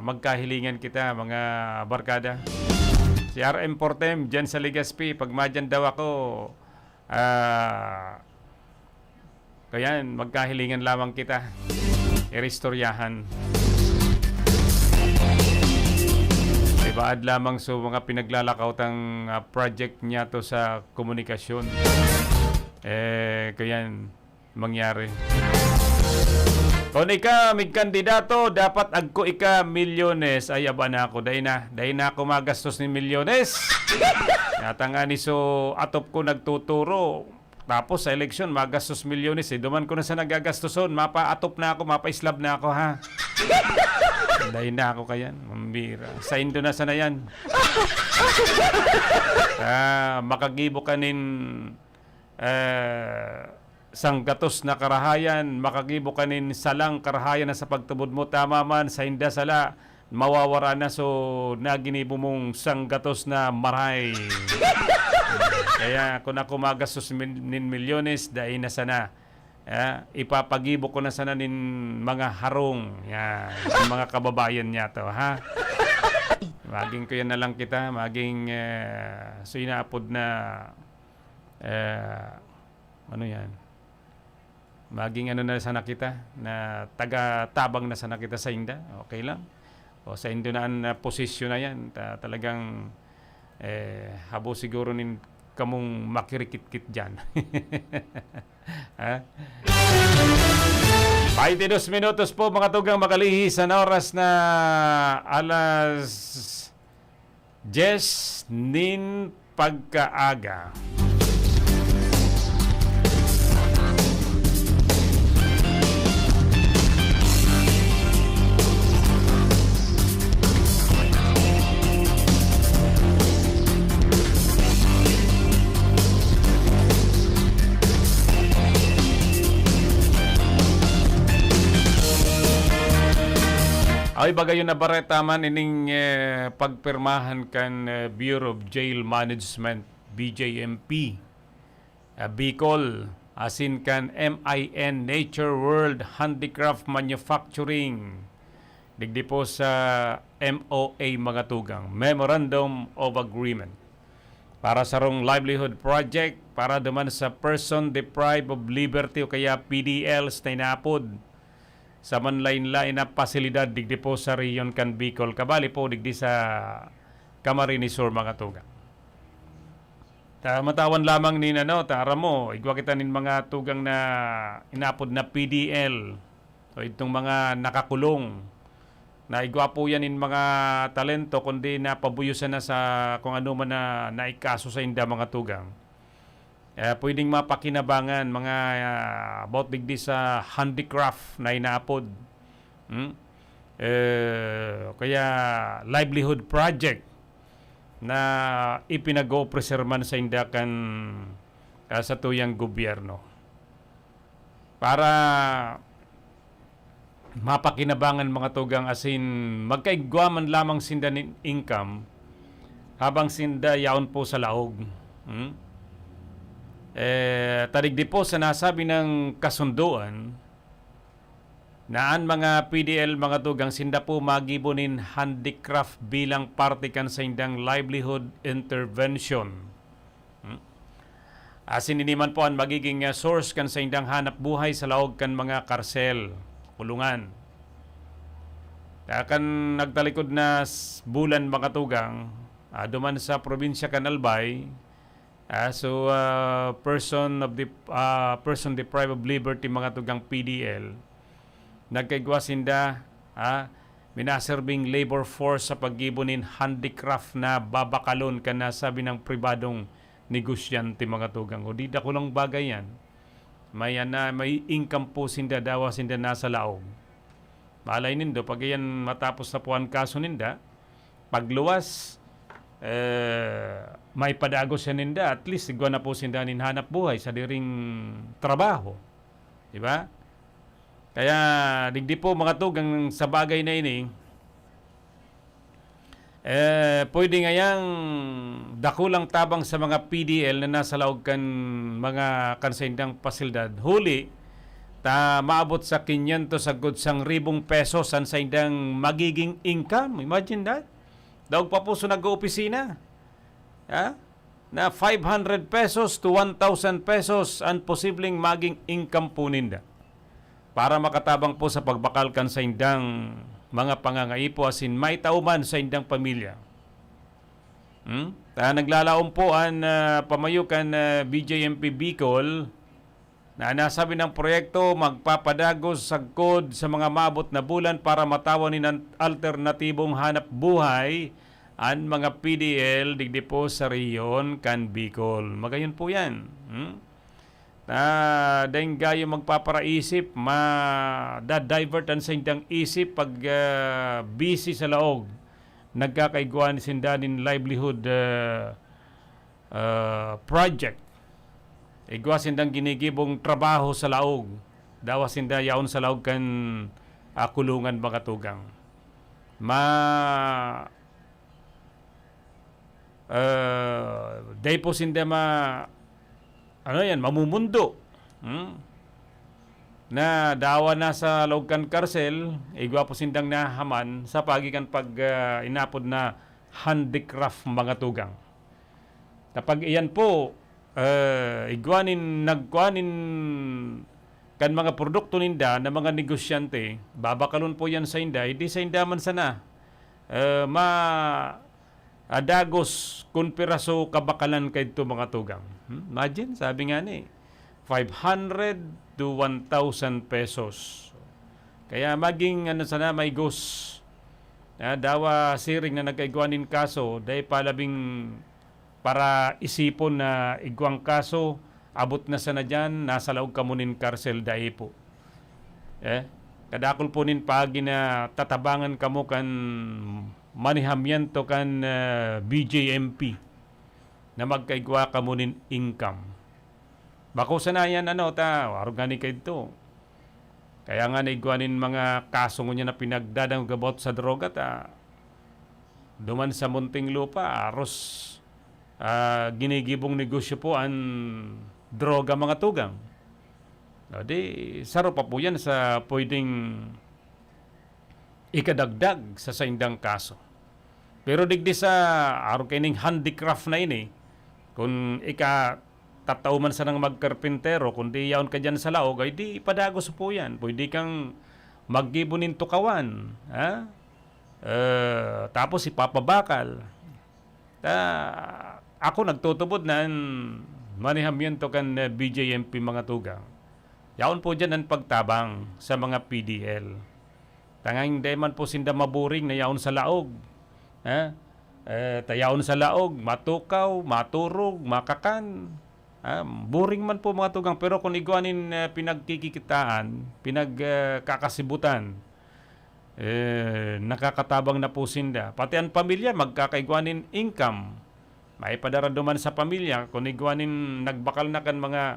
magkahilingan kita, mga barkada. Si R M Portem, dyan sa Legazpi, pag madyan daw ako, ah, kayan, magkahilingan lamang kita. Iristoryahan. Ibaad lamang sa mga pinaglalakaw tang, ah, project niya to sa komunikasyon. Eh, kayan, mangyari. Kung ika, migkandidato, dapat agko ika milyones. Ay, aba na ako. Dai na. Dai na ako magastos ni milyones. Natanga ni so, atop ko nagtuturo. Tapos sa eleksyon, magastos milyones eh. Duman ko na sa nagagastoson. Mapaatop na ako, mapaislab na ako, ha? Dai na ako kayan. Mambira. Sa Indo na sana yan. Ah, makagibo ka nin, eh, sanggatos na karahayan, makagibo ka nin salang karahayan na sa pagtubod mo, tama man, sa inda sala, mawawara na so naginibo mong sanggatos na maray. Kaya kung ako magastos min-, nin milyones, dai na sana. Eh, ipapagibo ko na sana nin mga harong. Yan. Ang mga kababayan niya to, ha? Maging kuya na lang kita, maging, eh, so inaapod na, eh, ano yan? Maging ano na sana kita, na taga-tabang na sana kita sa inda. Okay lang. O sa indo na ang, ah, posisyon na yan, ta-, talagang, eh, habo siguro nin kamong makirikitkit dyan. Ha? Baintidos minutos po, mga tugang, makalihis an oras na alas dyes nin pagkaaga. Ay, bagayon na bareta man ining, eh, pagpirmahan kan, eh, Bureau of Jail Management, B J M P, ah, Bicol, asin kan M I N Nature World Handicraft Manufacturing. Digdi po sa M O A, mga tugang, Memorandum of Agreement, para sarong livelihood project para duman sa person deprived of liberty o kaya P D Ls na inapod. sa manlain-lain na pasilidad digdi po sa rehiyon kan Bicol, kabali po digdi sa Camarines Sur, mga tugang. Ta matawan lamang nin ano, ta aram mo, igwa kita nin mga tugang na inaapod na P D L, o itong mga nakakulong, na igwa po yan nin mga talento, kundi napabuyosan na sa kung ano man na naikaso sa inda, mga tugang. Eh, pwedeng mapakinabangan, mga, ah, about digdi sa handicraft na inaapod. Hmm? Eh, kaya livelihood project na ipinag-o-ofrecer man sa inda kan, ah, sa tuyang gobyerno. Para mapakinabangan, mga tugang, asin magkaigwa man lamang sinda nin income habang sinda yaon po sa laog. Hmm? Eh, tadigdi po sa nasabi ng kasunduan na an mga P D L, mga tugang, sinda po magibo nin handicraft bilang parte kan saindang livelihood intervention. Hmm? Asin ini man po an magiging, ah, source kan saindang hanap buhay sa laog kan mga karsel, kulungan. Ta kan nagtalikod na s-, bulan, mga tugang, ah, duman sa probinsya kan Albay, ah, so, ah, person of the, ah, person deprived of liberty, mga tugang, P D L, nagkaigwa sinda, ah, minaserbing labor force sa paggibo nin handicraft na babakalon kan nasabi ng pribadong negosyante, mga tugang. O di, dakulang bagay yan. May, ana, may income po sinda, dawa sinda nasa laog. Malay nindo, pag iyan matapos na po an kaso ninda, pagluwas, eh, may padagos siya ninda, at least igwa na po sinda nin hanap buhay sa diring trabaho. Di ba? Kaya digdi po, mga tugang, sa bagay na ini, eh, pwede ngayang dakulang tabang sa mga P D L na nasa laog kan mga kan saindang pasilidad. Huli ta maabot sa kinyentos sagkod sang ribong pesos an saindang magiging income. Imagine that. Daog pa po sa nag-oopisina. Ha? Na five hundred pesos to one thousand pesos an posibleng maging income po ninda para makatabang po sa pagbakal kan saindang mga pangangaipo asin maitao man sa indang pamilya. Hmm? Ta naglalaom po an, ah, pamayo kan, ah, B J M P Bicol na nasabi ng proyekto magpapadagos sagkod sa mga maabot na bulan para matawan nin an-, alternatibong hanap buhay an mga P D L digdi po sa rehiyon kan Bicol. Magayon po yan. Hmm? Na daing gayo magpaparaisip, mada-divert an saindang isip pag, ah, busy sa laog. Nagkakaigwa sinda nin livelihood, ah, ah, project. Igwa sindang ginigibong trabaho sa laog. Dawa sinda yaon sa laog kan, ah, kulungan, mga tugang. Ma-, ah, dai po sinda ma-, ano yan, mamumundo. Hmm? Na dawa na sa laog kan karsel, igwa po sindang nahaman sa pagi kan pag, ah, inapod na handicraft, mga tugang. Kapag iyan po, eh, igwa nin nagkua nin kan mga produkto ninda na mga negosyante, babakalon po yan sainda, hindi sainda man sana, eh, ma-, ah, dagos kun piraso kabakalan kaidto, mga tugang. Hmm? Imagine, sabi nga ni, five hundred to one thousand pesos. Kaya maging, ano sana, may gos. Ah, dawa siring na nagkaigwa nin kaso, dai pa labing para isipon na igwang kaso, abot na sana diyan, nasa laog kamo nin karsel, dai po. Eh, kadakul po nin paagi na tatabangan kamo kan manihamiento kan, ah, B J M P na magkaigwa kamo nin income. Bako sana yan, ano, ta, arog ngani kaidto. Kaya nga naigwa nin mga kaso ngunyan na pinagdadangog about sa droga, ta, duman sa Muntinlupa, aros, ah, ginigibong negosyo po an droga, mga tugang. O di, saro pa po yan sa pwedeng ikadagdag sa saindang kaso. Pero digdi sa, arog kaining handicraft na ini, kun ika, tatao man sanang magkarpintero, kundi yaon ka diyan sa laog, ay di padagos po yan. Pwede kang maggibo nin tukawan, ha? Eh, tapos ipapabakal. Ta, ako nagtutubod na an manihamiento kan, eh, B J M P, mga tugang. Yaon po diyan an pagtabang sa mga P D L. Tanganing dai man po sinda maburing na yaon sa laog. Ha? Eh, ta yaon sa laog, matukaw, maturog, makakan. Ah, boring man po, mga tugang, pero kun igwa nin, eh, pinagkikikitaan, pinag, eh, kakasibutan, eh, nakakatabang na po sinda. Pati an pamilya magkakaigwa nin income. Maipadara duman sa pamilya, kun igwa nin nagbakal na kan mga,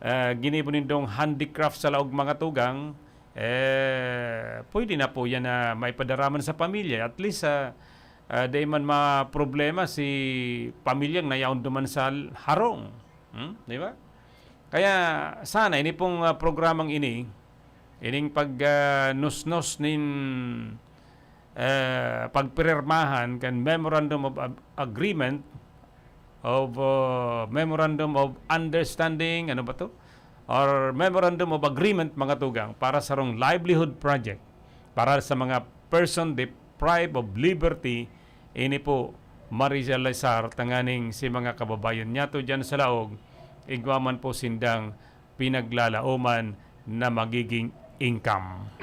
eh, ginibo nindong handicraft sa laog, mga tugang, eh, pwede na po yan na maipadara man sa pamilya. At least, ah, ah, dai man maproblema si pamilyang nayaon duman sa harong. Hmm? Di ba? Kaya sana ini pong, ah, programang ini, ining pag, ah, nusnos nin, eh, pagpirmahan kan Memorandum of Ag-, Agreement of, ah, Memorandum of Understanding, ano ba 'to? Or Memorandum of Agreement, mga tugang, para sa sarong livelihood project, para sa mga person deprived of liberty, ini po ma-realisar tanganing si mga kababayan niyato diyan sa laog, igwa man po sindang pinaglalaoman na magiging income.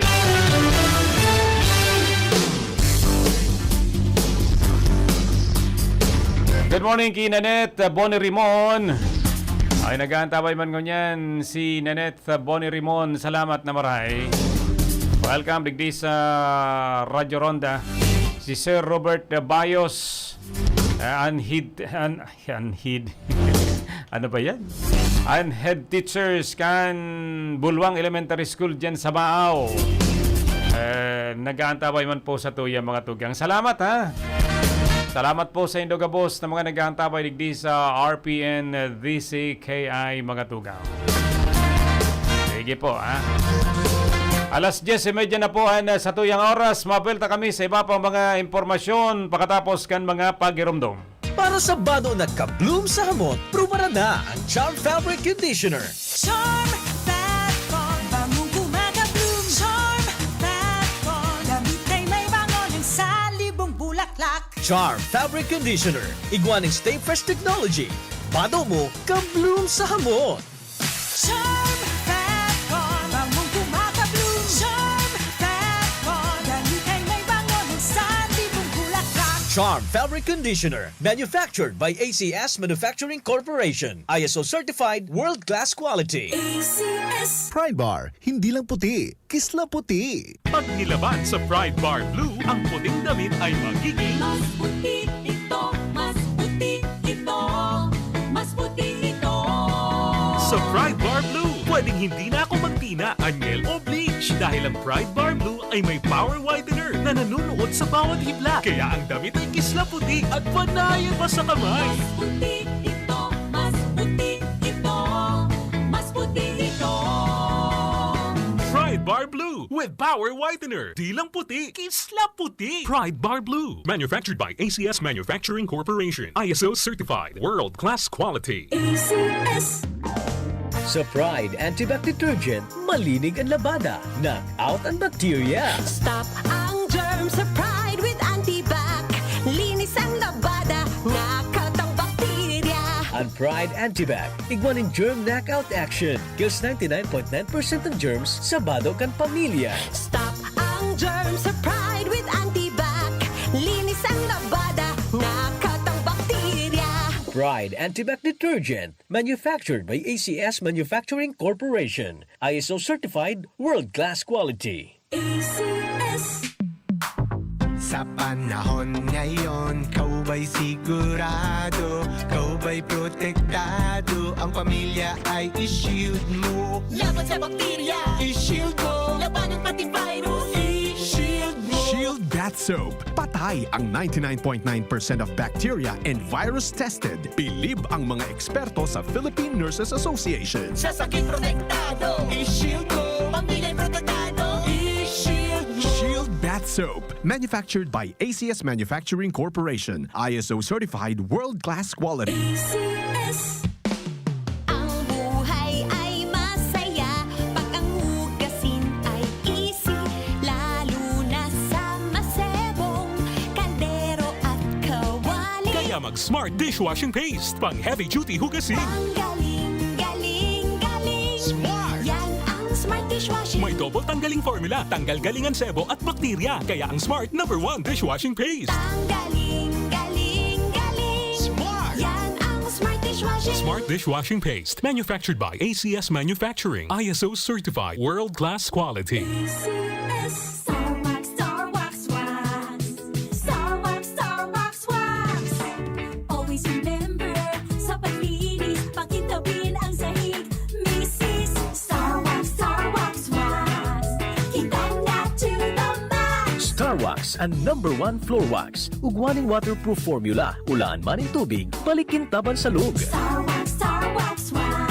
Good morning ki Nanette, uh, Bonnie Rimon. Ay, nag-aantabay man ngunyan si Nanette, uh, Bonnie Rimon. Salamat na maray. Welcome, digdi sa Radyo Ronda. Si Sir Robert, uh, Bayos, uh, an head, an, an head. Ano ba yan? An head teachers kan Bulwang Elementary School dyan sa Baao. Eh, nag-aantabay man po sa tuya, mga tugang. Salamat, ha? Salamat po sa indo gabos na mga nag-aantabay digdi sa R P N D C K I, mga tugang. Sige po, ha? Alas dyes y media na po an, ah, sa tuyang oras. Mabelta kami sa iba pang mga impormasyon pakatapos kan mga pagiromdom. Para sa bado na ka-bloom sa hamot, prubaran na ang Charm Fabric Conditioner. Charm Fat Con, bangong kumaga-bloom. Charm Fat Con, damit ay may bango ng salibong bulaklak. Charm Fabric Conditioner, igwa ning Stay Fresh Technology. Bado mo, ka-bloom sa hamot. Charm Fat Con, bangong kumaga-bloom. Charm Fat Con, damit ay may bango ng salibong bulaklak. Charm Fabric Conditioner, manufactured by A C S Manufacturing Corporation. I S O certified, world-class quality. A C S. Pride Bar, hindi lang puti, kisla puti. Pag nilaban sa Pride Bar Blue, ang puting damit ay magiging mas puti ito, mas puti ito, mas puti ito. Sa Pride Bar Blue, pwedeng hindi na ako magtina, anyel o bleach dahil ang Pride Bar Blue ay may power whitener na nanunuot sa bawat hibla. Kaya ang damit ay kisla puti at panayan pa sa kamay. Mas puti ito, mas puti ito, mas puti ito. Pride Bar Blue with power whitener. Di lang puti, kisla puti. Pride Bar Blue. Manufactured by A C S Manufacturing Corporation. I S O certified. World class quality. A C S. Sa Pride Antibac Detergent, malinig ang labada. Knock out ang bakterya. Stop ang germ sa Pride with Antibac. Linis ang labada, knock out ang bakterya. Ang Pride Antibac, igwa nin germ knockout action. Kills ninety-nine point nine percent ng germs sa bado kan pamilya. Stop ang germ sa Pride with Antibac. Linis ang labada, knock out ang bakterya. Pride Antibac Detergent, manufactured by A C S Manufacturing Corporation. I S O certified, world-class quality. A C S. Sa panahon ngayon, ikaw ba'y sigurado, ikaw ba'y protektado, ang pamilya ay i-shield mo. Laban sa bakterya, i-shield mo. Labanan pati virus, i-shield mo. Shield Bath Soap. Patay ang ninety-nine point nine percent of bacteria and virus tested. Bilib ang mga eksperto sa Philippine Nurses Association. Sa sakit protektado, i-shield mo. Pamilya'y protektado, i-shield mo. Shield Bath Soap. Manufactured by A C S Manufacturing Corporation. I S O certified, world-class quality. A C S. Ang buhay ay masaya pag ang hugasin ay easy. Smart dishwashing paste. Pang heavy duty hugasin. Ang galing, galing, galing. Smart. Yan ang Smart dishwashing. May double tanggaling formula. Tanggal galing ang sebo at bakterya. Kaya ang Smart number one dishwashing paste. Ang galing, galing, galing. Smart. Yan ang Smart dishwashing. Smart dishwashing paste. Manufactured by A C S Manufacturing. I S O certified. World class quality. A C S. Star Wax, Star Wax Wax. Star Wax, Star Wax Wax. Always remember, sa paglinis, pakintabin ang sahig. Misis, Star Wax, Star Wax Wax. Kitang na to the max. Star Wax, ang number one floor wax. Ugwa nin waterproof formula. Ulaan man nin tubig, balik kintab an salog. Star Wax, Star Wax Wax.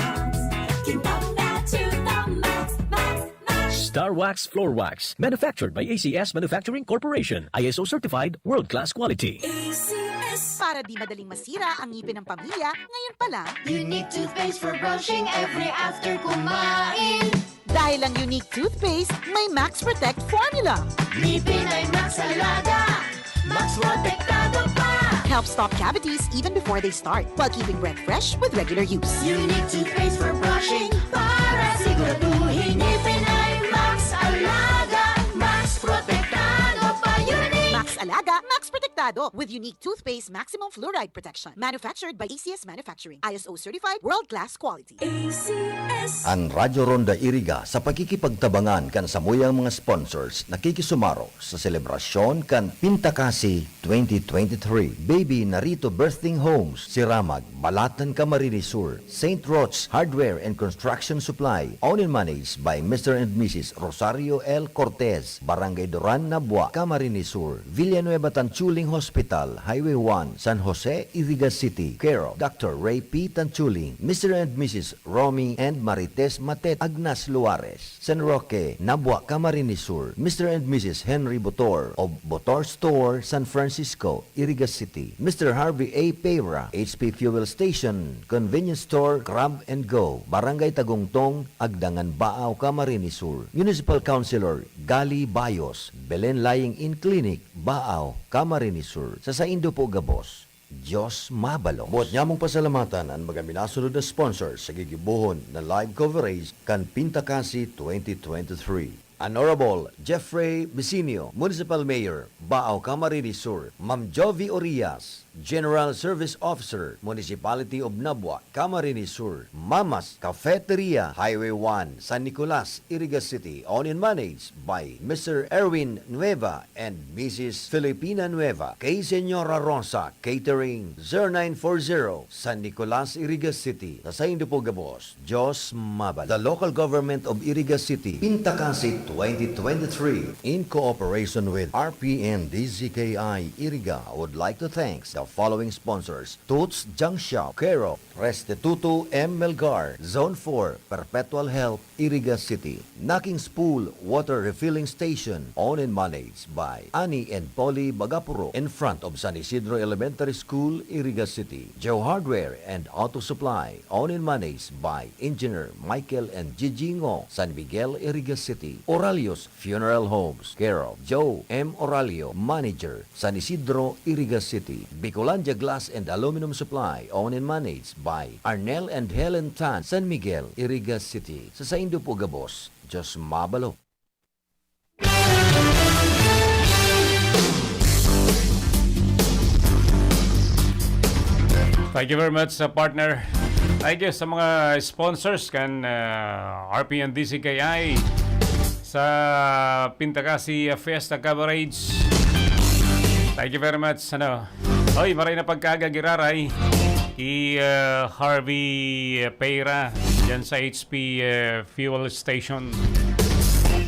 Kitang na to the max, max, max. Star Wax Floor Wax. Manufactured by A C S Manufacturing Corporation. I S O certified, world-class quality. A C S. Para di madaling masira ang ngipin ng pamilya, ngayon pa lang. Unique toothpaste for brushing every after kumain. Dahil ang Unique Toothpaste may Max Protect Formula. Ngipin ay Max Alaga, Max Protektado pa. Helps stop cavities even before they start, while keeping breath fresh with regular use. Unique Toothpaste for brushing, para siguraduhin ngipin ay Max Alaga, Max Protektado pa. Unique. Max Alaga, Max Protektado, with Unique Toothpaste Maximum Fluoride Protection. Manufactured by A C S Manufacturing. I S O certified, world-class quality. A C S. An Radyo Ronda Iriga, sa pakikipagtabangan kan samuyang mga sponsors, nakikisumaro sa selebrasyon kan Pintakasi twenty twenty-three Baby Narito Birthing Homes, Siramag, Balatan, Camarines Sur, Saint Roch's Hardware and Construction Supply, owned and managed by Mister and Missus Rosario L Cortez, Barangay Duran, Nabua, Camarines Sur, Villanueva Tanchuling Hospital, Highway one, San Jose, Iriga City, care of Doctor Ray P Tanchuling, Mister and Missus Romy and Marites Matet, Agnas Luares, San Roque, Nabua, Camarines Sur, Mister and Missus Henry Botor of Botor Store, San Francisco, Iriga City, Mister Harvey A Pera, H P Fuel Station, Convenience Store, Grab and Go, Barangay Tagungtong, Agdangan, Baao, Camarines Sur, Municipal Councilor Gali Bayos, Belen Lying-in Clinic, Baao, Camarines Sur. Sa saindo po gabos, Diyos mabalong. Buot nyamong pasalamatan an mga minasunod na sponsor sa gigibohon na live coverage kan Pintakasi twenty twenty-three. Honorable Jeffrey Bisinio, Municipal Mayor, Baao, Camarines Sur, Ma'am Jovi Orias, General Service Officer, Municipality of Nabua, Camarines Sur, Mamas Cafeteria, Highway one, San Nicolas, Iriga City, owned and managed by Mister Erwin Nueva and Missus Filipina Nueva. Kay Señora Rosa Catering, zero nine four zero, San Nicolas, Iriga City. Sa saindo po gabos, Diyos mabalong. The local government of Iriga City, Pintakasi twenty twenty-three, in cooperation with R P N D Z K I Iriga, would like to thank the following sponsors: Toots Junk Shop, care of Restituto M Melgar, Zone four, Perpetual Health, Iriga City. Naking's Pool Water Refilling Station, owned and managed by Annie and Polly Bagapuro, in front of San Isidro Elementary School, Iriga City. Joe Hardware and Auto Supply, owned and managed by Engineer Michael and Gigi Ngo, San Miguel, Iriga City. Oralio's Funeral Homes, care of Joe M Oralio, Manager, San Isidro, Iriga City. Bicolandia Glass and Aluminum Supply, owned and managed by Arnel and Helen Tan, San Miguel, Iriga City. Sa saindo po gabos, Diyos mabalong. Thank you very much, uh, partner. Thank you sa mga sponsors kan, uh, R P N D Z K I sa Pintakasi, uh, Fiesta Coverage. Thank you very much. Ano? Oy, maray na pagkaaga giraray ki, uh, Harvey Pera diyan sa H P, uh, fuel station.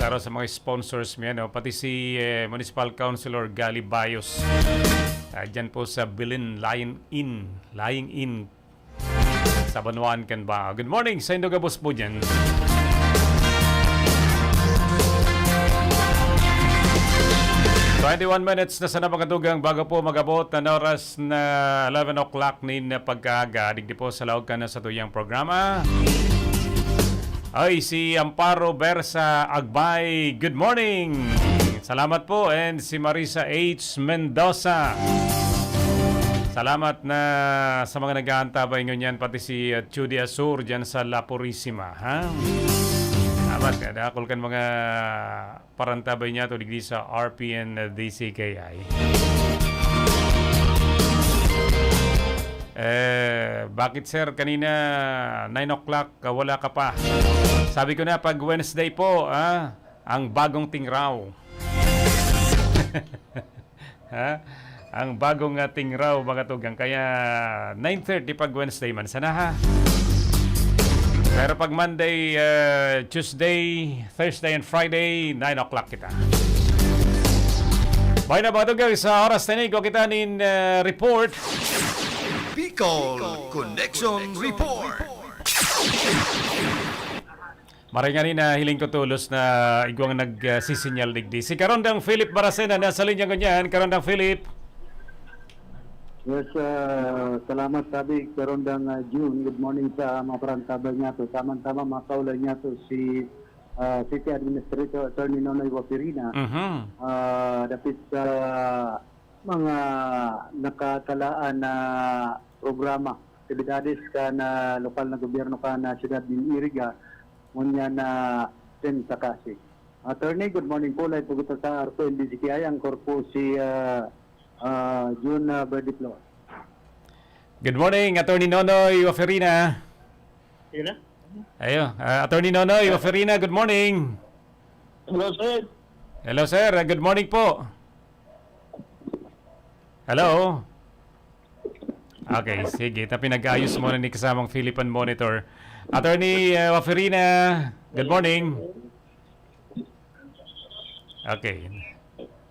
Para sa mga sponsors mi, ano, pati si, eh, Municipal Councilor Gali Bayos. Ah, dyan po sa Bilin Lying In, Lying In, sa Banwaan kan Baao. Good morning, saindo gabos po dyan. Twenty-one minutes na sana makatugang bago po mag-abot an oras na eleven o'clock nin pagkaaga. Digdi po sa laog kan satuyang programa. Ay, si Amparo Bersa Agbay, good morning! Salamat po. And si Marisa H Mendoza. Salamat na sa mga nag-aantabay ngunyan, pati si, uh, Judy Asur dyan sa La Purisima, ha? Salamat, kadakol kan mga parantabay niyato digdi sa R P N D C K I. Eh, bakit, sir, kanina nine o'clock, ah, wala ka pa? Sabi ko na, pag Wednesday po, ah, ang bagong tingraw. Ha? Ang bagong, ah, tingraw, mga tugang. Kaya nine thirty pag Wednesday man sana, ha? Pero pag Monday, ah, Tuesday, Thursday and Friday, nine o'clock kita. Bayan na, mga tugang, sa oras na ini, igwa kita nin, ah, report. Bicol Connection Report. Maray ngani na hiling ko tolos na igwang nagsisinyal digdi. Si Karondang Philip Baracena nasa linya ngunyan. Karondang Philip. Yes, ah, salamat, sabi Karondang, ah, June. Good morning sa mga parantabay niyato. Tama-tama, mga kaulay niyato si, ah, City Administrator Attorney Nonoy Wafirina. Mhm. Ah, dapit sa mga nakatalaan na programa, aktibidades kan, ah, lokal na gobyerno kan, ah, siyudad nin Iriga, ngunyan na ten sa Pasig. Attorney, good morning po. Live po kita sa R P N D C K I. Ang korpo si, ah, ah, Jun, ah, Verde Flor. Good morning, Attorney Nonoy Waferina. Sige na. Ayo, ah, Attorney Nonoy Waferina, good morning. Hello, sir. Hello, sir. Ah, good morning po. Hello? Okay, sige. Ta pinag-ayos muna ni kasamang Philipan Monitor. Attorney, uh, Waferina, good morning. Okay.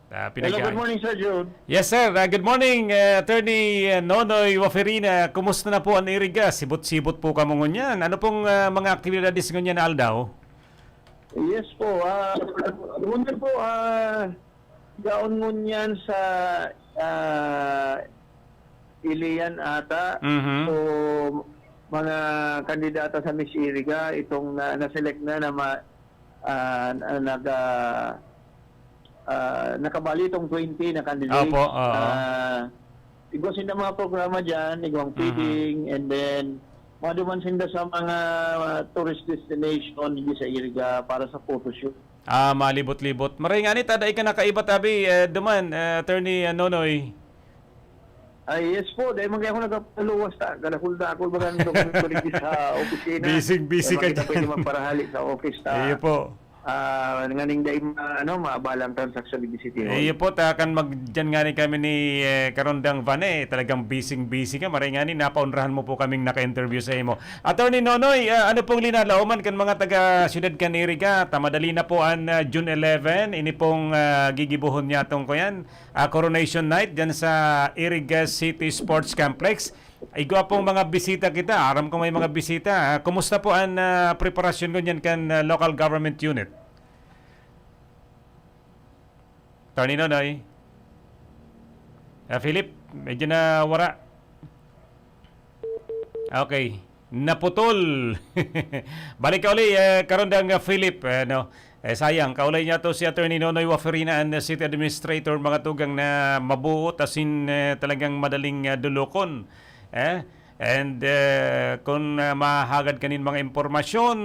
Ah, Hello, pinag- good morning, Sir Jun. Yes, sir. Ah, good morning, eh, Attorney, eh, Nonoy Waferina. Kumusta na po ang Iriga? Sibot-sibot po kamo ngunyan. Ano pong, ah, mga aktibidades ngunyan na aldaw? Yes po. Ah, ngunyan po, ah, yaon ngunyan sa, ah, Ilian ata. Mhm. So, mga kandidata sa Miss Iriga, itong na, na-select na na ma-, ah, na, nag, ah, ah, nakabali itong twenty na candidate. Opo, oo. Ah, igwa sinda mga programa dyan, igwang Mhm. feeding, and then, maduman sinda sa mga, ah, tourist destination, hindi sa Iriga, para sa photoshoot. Ah, malibot-libot. Maray ngani ta, dai ka nakaiba tabi, eh, duman, eh, Attorney, eh, Nonoy. Ay, yes po. Dai man kaya ako nagpapaluwas ta. Kadakul-dakul baga ang dokumento digdi sa opisina. Busy-busy Dai man ka kita dyan. pwede magparahali sa office ta. Iyo po. Ah, nganing dai ma-, ano, maabalang transaksyon digdi City Hall. Iyo po, ta kan mag-, dyan ngani kami ni, eh, Karondang Van, eh, talagang busy-busy ka. Maray ngani, napaonrahan mo po kaming naka-interview sa imo. Attorney Nonoy, ah, ano pong linalaoman kan mga taga Siyudad kan Iriga? Ta madali na po an, ah, June eleven, ini pong, ah, gigibohon niyatong kuyan, ah, Coronation Night diyan sa Iriga City Sports Complex. Igwa pong mga bisita kita. Aram ko may mga bisita. Ah, kumusta po an, ah, preparasyon ngunyan kan, ah, local government unit? Attorney Nonoy? Ah, Philip, medyo nawara. Okay. Naputol. Balik ka uli, eh, Karondang, ah, Philip, eh, no? Eh, sayang, kaulay niyato si Attorney Nonoy Waferina, an City Administrator, mga tugang na mabuot, asin, eh, talagang madaling, ah, dulokon. Eh? And, eh, kun, ah, mahahagad kanin mga impormasyon,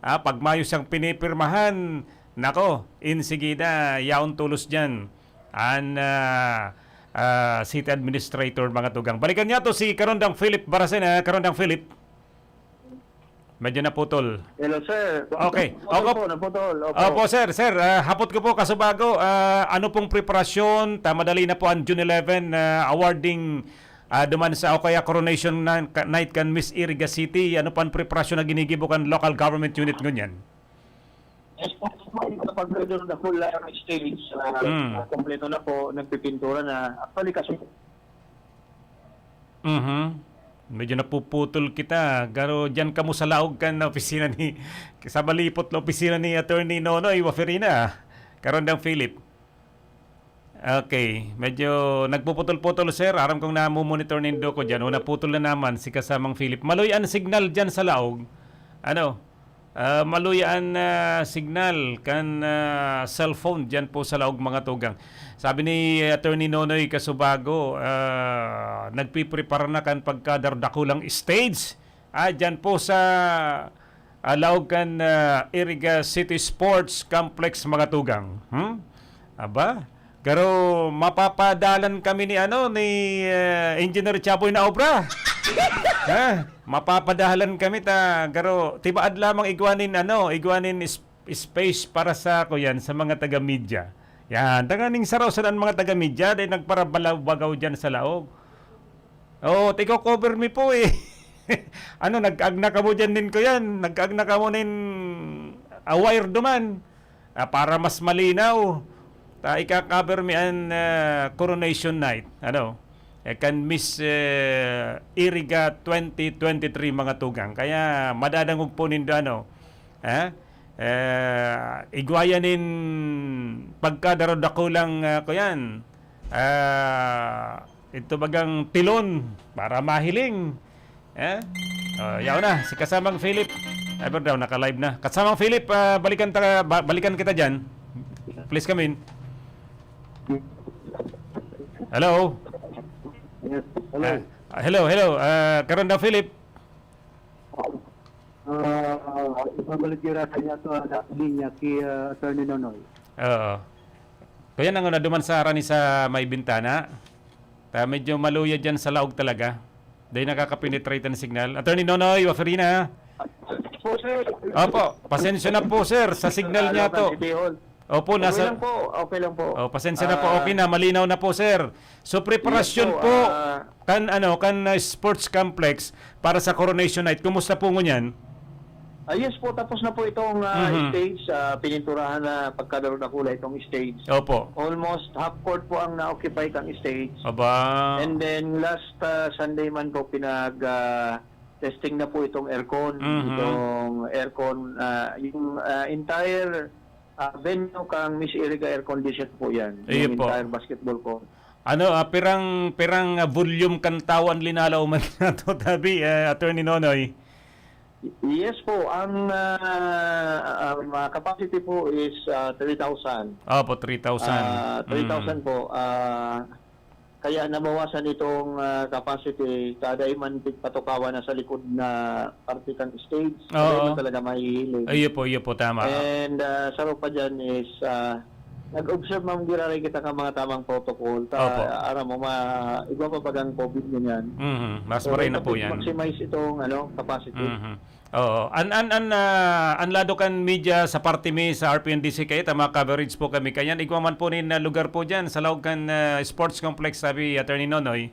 ah, pag mayo siyang pinipirmahan, nako, insigida, yaon tolos diyan. An, ah, ah, City Administrator, mga tugang. Balikan niyato si Karondang Philip Baracena. Karondang Philip. Medyo naputol. Hello, sir. Okay. Naputol Opo. po, naputol. Opo. Opo, sir. Sir, ah, hapot ko po, kasubago, ah, ano pong preparasyon? Ta madali na po ang June eleven, ah, awarding, ah, duman sa, o kaya coronation na, ka-, night kan Miss Iriga City. Ano pang preparasyon na ginigibo kan local government unit ngunyan? Yes po, po, kapag doon na full, ah, stage, ah, Mm. kompleto na po, nagpipintura na. Actually, kasi Mhm. Medyo napuputol kita. Garo, diyan kamo sa laog kan opisina ni, sa balipot na opisina ni Attorney Nonoy Waferina. Karondang Philip. Okay. Medyo nagpuputol-putol, sir. Aram kong namomonitor nindo ko diyan. O, naputol na naman si kasamang Philip. Maloy an signal diyan sa laog. Ano? Ah, maluya an, ah, signal kan, ah, cellphone diyan po sa laog, mga tugang. Sabi ni Attorney Nonoy Casubago, ah, nagpiprepara na kan pagkadakulang stage. Ah, diyan po sa, ah, laog kan, ah, Iriga City Sports Complex, mga tugang. Hmm? Aba, garo mapapadalan kami ni ano, ni, ah, Engineer Chaboy na obra. Ha? Mapapadalan kami ta, garo tibaad lamang igwa nin ano, igwa nin is-, space para sa, kuyan, sa mga taga-media. Yan, tanganing saraw sana an mga taga-media, dahil nagparabalaw-bagaw diyan sa laog. Oo, iko-cover mi po eh. Ano, nag-agna kamo diyan nin, kuyan? Nag-agna kamo nin, ah, wire duman. Ah, para mas malinaw, ta ika-cover mi an, ah, coronation night, ano, eh, kan Miss, eh, Iriga twenty twenty-three, mga tugang. Kaya madadangog po nindo, ano, eh, eh, igwa yan nin pagkadaro-dakulang, ah, kuyan, ah, ito bagang tilon para mahiling. Eh? Oh, yaw na, si Kasamang Philip. Ay, daw, naka-live na. Kasamang Philip, ah, balikan ta, ba-, balikan kita dyan. Please come in. Hello? Yes, hello. Ah, hello, hello. Ah, karon daw, Philip. Ah, ibabalik nyo rata niya to, ah, linya ki, ah, Attorney Nonoy. Oo. Kuya, nang naduman sa harani sa may bintana, ta medyo maluya dyan sa laog talaga. Dahil nakaka-penetrate ang signal. Attorney Nonoy Waferina. Po, sir. Opo, pasensya na po, sir, sa signal niya Caloocan to. City Hall. Opo, Okay nasa lang po, okay lang po. Oh, pasensya na po. Ah, Okay na, malinaw na po, sir. So, preparasyon Yes po, po, ah, kan, ano, kan, ah, sports complex para sa Coronation Night. Kumusta po ngunyan? Ah, yes po, tapos na po itong, ah, Mhm. stage. Ah, pininturahan na pagkadaro-dakula itong stage. Opo. Almost half court po ang na-occupy kang stage. Aba. And then last, ah, Sunday man po pinag, ah, testing na po itong aircon. Mhm. Itong aircon, ah, yung, ah, entire, ah, venue kang Miss Iriga air condition po yan. Iyo Yung po. Entire basketball court. Ano, ah, pirang, pirang, ah, volume kan tawo an linalaw man nato, tabi, eh, Attorney Nonoy? Yes po, ang, ah, ah, ah, capacity po is, ah, three thousand. Opo, three thousand. Ah, Mm. three thousand po. Ah, kaya nabawasan itong, ah, capacity, kada man patukawan na sa likod na parte kan stage, kada Oo. man talaga mahihiling. Iyo po, iyo po, tama. And, ah, saro pa dyan is, ah, nag-observe man giraray kita ka mga tamang protocol. Ta, Opo. aram mo, ma, igwa pa bagang covid ngunyan. Mhm. Mas So, maray na dapat po yan. maximize itong, ano, capacity. Mhm. Oo. An, an, an, ah, an lado kan media sa parte mi sa R P N D C kayo, ta mga coverage po kami kanyan. Igwa man po nin, ah, lugar po dyan sa laog kan, ah, sports complex, sabi Attorney Nonoy.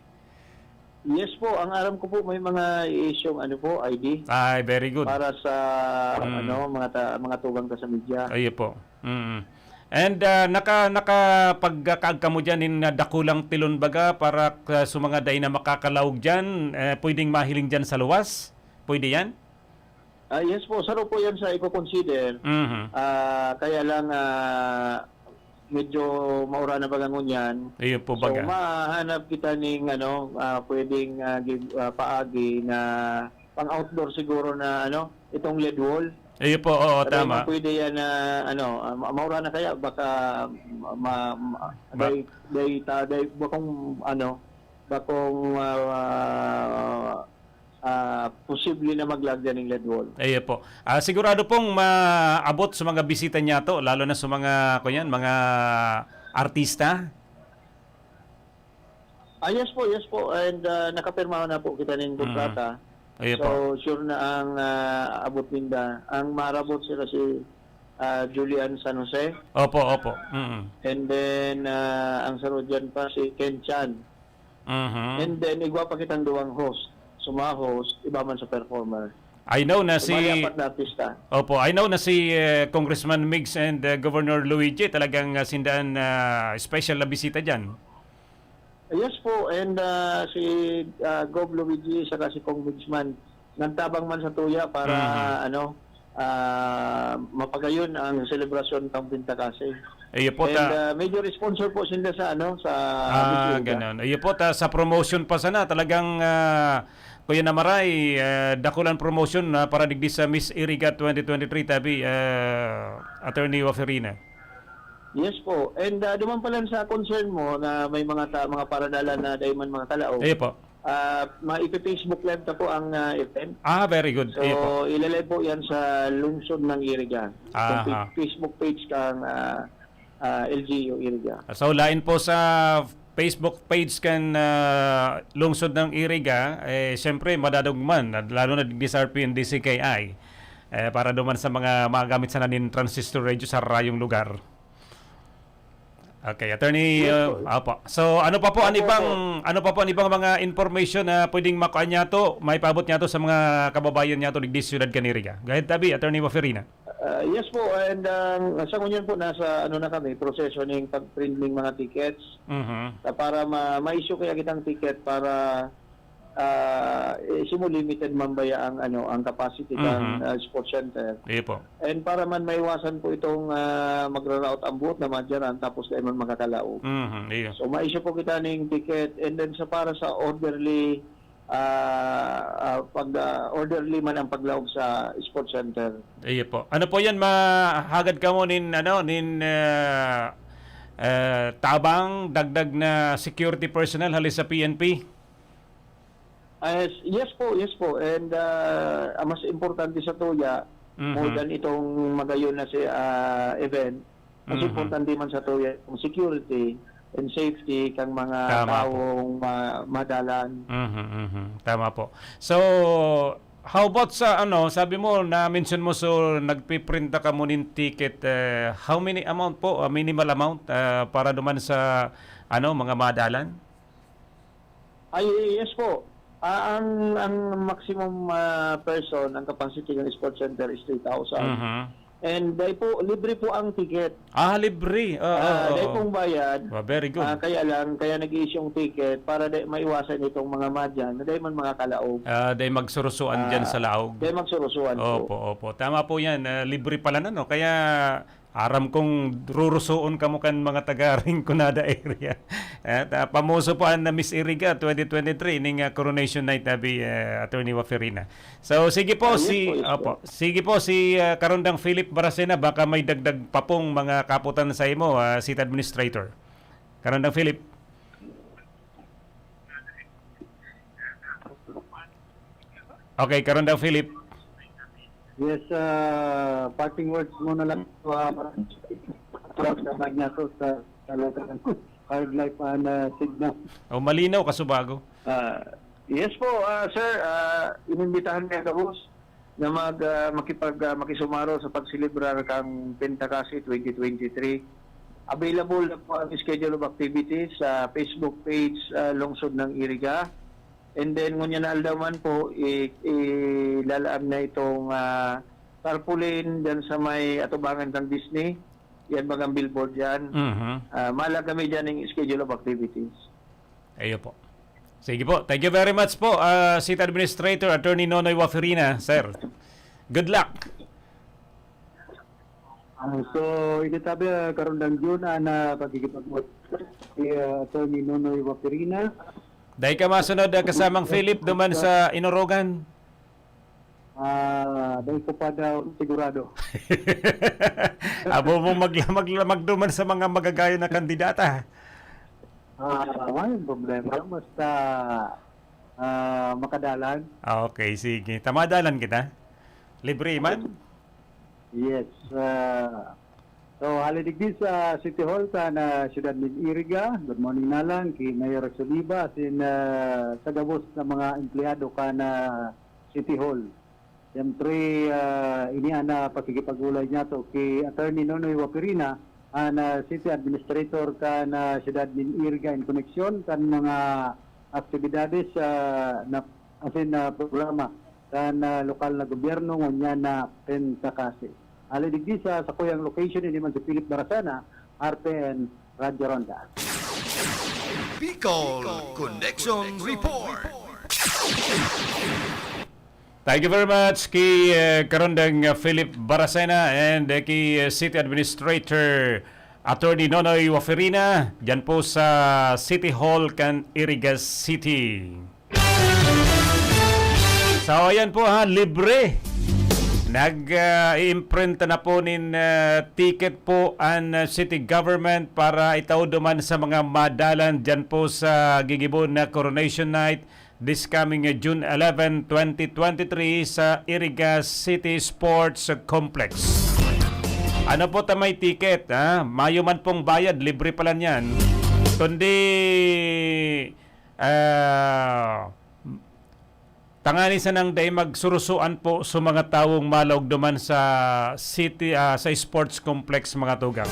Yes po, ang aram ko po may mga i-issue ano po, I D Ay, very good. para sa, Mm. ano, mga ta-, mga tugang ka sa media. Ayun po. Mm. And, ah, naka-, nakapagkaag kamo diyan nin, ah, dakulang tilon baga para ka-, sa mga dai na makakalaog diyan, eh, pwedeng mahiling diyan sa luwas? Pwede yan? Ah, yes po, saro po yan sa i-consider. Mhm. Ah, kaya lang, ah, medyo maura na baga ngunyan. Iyo po So, baga. mahanap kita ning, ano, ah, pwedeng, ah, gig-, ah, paagi na pang-outdoor siguro na, ano, itong L E D wall. Iyo po, oo, Pero tama. yung pwede yan na, ano, ah, ma-, maura na kaya baka ma-, ma-, ma-, Ba- day, day, ta-, day, bakong, ano, bakong, ah, ah, posible na maglagyan ng L E D wall. Iyo po. Ah, sigurado pong maabot sa mga bisita niya to, lalo na sa mga, kunyan, mga artista. Ah, yes po, yes po. And, ah, nakapirmahan na po kita ng Mm. kontrata. Ayun So, po. sure na ang, ah, abot ninda. Ang marabot sila si, ah, Julian San Jose. Opo, opo. Mm. And then, ah, ang sarod dyan pa si Ken Chan. Mhm. And then, igwa pa kitang duwang host. Suma host, iba man sa performer. I know na So, si bali apat na artista. Opo, I know na si, eh, Congressman Migs and, eh, Governor Luigi talagang, ah, sindaan na special na bisita dyan. Yes po, and, ah, si, ah, Gov Luigi saka si Cong Migs man, nagtabang man sa tuya para, Mhm. ano, ah, mapagayon ang selebrasyon ng Pintakasi. Iyo po, And, ta- ah, major sponsor po sila sa, ano, sa Ah, Miss Iriga. ganun. Iyo po, ta-, sa promotion pa sana, talagang, ah, Kuya Namaray, ah, dakulang promotion na para digdi sa Miss Iriga twenty twenty-three, tabi, ah, Attorney Waferina. Yes po. And, ah, duman pala sa concern mo na may mga ta-, mga paradalan na dai man makakalaog. Iyo po. Ah, maipe-Facebook Live ta po ang, ah, event. Ah, very good. So, Iyo po. Ilalive po yan sa lungsod ng Iriga. Sa Aha. Fa-, Facebook page kang, ah, ah, L G U Iriga. So, lain po sa Facebook page kan, ah, lungsod ng Iriga, eh, siyempre, madadugman, lalo na digdi sa R P N D C K I, eh, para duman sa mga magamit sana nin transistor radio sa rayong lugar. Okay, attorney, Yes, uh, po. Apo. So, ano pa po ang Opo, ibang, opo. ano pa po ang ibang mga information na pwedeng makuha niya to, maipaabot niya to sa mga kababayan niya to digdi sa siyudad kan Iriga? Go ahead, tabi, Attorney Waferina. Ah, yes po, and, ah, sa ngunyan po, nasa ano na kami, proseso ning pag-print ning mga tickets. Mhm. Ah, para ma-, ma-issue kaya kitang ticket para, ah, eh, simo limited man baya ang, ano, ang capacity kan, Mhm. ah, sports center. Iyo po. And para man maiwasan po itong, ah, magraraot ang buot na madyaran tapos dai man makakalaog. Mhm, iyo. So, ma-issue po kita ning ticket, and then sa, para sa orderly, ah, ah, pag, ah, orderly man ang paglaog sa sports center. Iyo po. Ano po yan? Mahagad kamo nin, ano, nin, ah, ah, tabang, dagdag na security personnel hali sa P N P? Ah, yes, yes po, yes po. And, ah, ang mas importante sa tuya, Mhm. more than itong magayon na si, ah, event, mas Mhm. importante man sa tuya yung security and safety kang mga Tama po. taong ma-, madalan. Mhm, mhm. Tama po. So, how about sa ano, sabi mo, na-mention mo, so nagpiprinta kamo nin ticket, eh, how many amount po, ah, minimal amount, ah, para duman sa ano, mga madalan? Ay, yes po. Ah, ang, ang maximum, ah, person, ang capacity ng sports center is three thousand. Mhm. And dai po, libre po ang ticket. Ah, libre. Oo, Ah, oo, dai oo. pong bayad. Wow, very good. Ah, kaya lang, kaya nag-i-issue yung ticket para dai maiwasan itong mga madyan na dai man makakalaog. Ah, dai magsurusuan dyan Ah, sa laog. dai magsurusuan po. Opo, opo. Tama po yan. Ah, libre pala na, no? Kaya aram kong rurusuon kamo kan mga taga Rinconada area. At, ah, pamoso po an Miss Iriga twenty twenty-three ning, ah, Coronation Night, tabi, eh, Attorney Waferina. So, sige po, Ah, yes si, po, yes opo. po. Sige po, si, ah, Karondang Philip Baracena, baka may dagdag pa pong mga kaputan sa imo, ah, City Administrator. Karondang Philip. Okay, Karondang Philip. Yes, ah, parting words muna lang po, ah, para sa Ignacio sa, sa Hard Life and, ah, Signal. Oh, malinaw, kasubago. Ah, yes po, ah, sir, ah, inimbitahan niya gabos na mag, ah, makipag, ah, makisumaro sa pagselebrar kang Pentakasi twenty twenty-three. Available na po ang schedule of activities sa Facebook page, ah, Lungsod ng Iriga. And then, ngunyan na aldaw man po, i-, ilalaan na itong, ah, tarpaulin dyan sa may atubangan kang Disney. Yan, bagang billboard yan. Mhm. Ah, malag kami dyan ng schedule of activities. Ayo po. Sige po. Thank you very much po, ah, City Administrator, Attorney Nonoy Waferina, sir. Good luck. Ah, so, ini tabi, ah, Karondang Jun, ah, na pakikipag-usap si, ah, Attorney Nonoy Waferina. Dai ka masunod, ah, kasamang Philip, duman sa Inorogan? Ah, dai ko pa daw sigurado. Abo mong maglamag-lamag duman sa mga magagayon na kandidata. Ah, may problema. Basta, ah, makadalan. Ah, okay, sige. Tamadalan kita. Libre man? Yes. Ah, so, hali digdi sa City Hall kan, ah, siyudad nin Iriga. Good morning na lang ki Mayor Soliva, asin, ah, sa gabos na mga empleyado kan, ah, City Hall. Siyempre, ah, ini an, ah, pakikipag-olay niyato ki Attorney Nonoy Waperina, an, ah, City Administrator kan, ah, siyudad nin Iriga, in koneksyon kan mga aktibidades, ah, na, asin, ah, programa kan, ah, lokal na gobyerno ngunyan na Pentakasi. Hali digdi sa sakuyang location, ini man si Philip Barasana, R T N, Radyo Ronda. Bicol Connection Report. Thank you very much ki, eh, Karondang, uh, Philip Baracena and, eh, ki, eh, City Administrator Attorney Nonoy Waferina, dyan po sa City Hall kan Iriga City. So, ayan po ha, libre. Nag, ah, i-imprint na po nin, ah, ticket po an, ah, city government para itao duman sa mga madalan dyan po sa gigibon na Coronation Night this coming, ah, June eleven, twenty twenty-three sa Iriga City Sports Complex. Ano po ta may ticket, ha? Mayo man pong bayad, libre pala niyan. Kundi, ah, tangani sanang dai magsurusoan po sa mga tawong malaog duman sa city, ah, sa sports complex, mga tugang.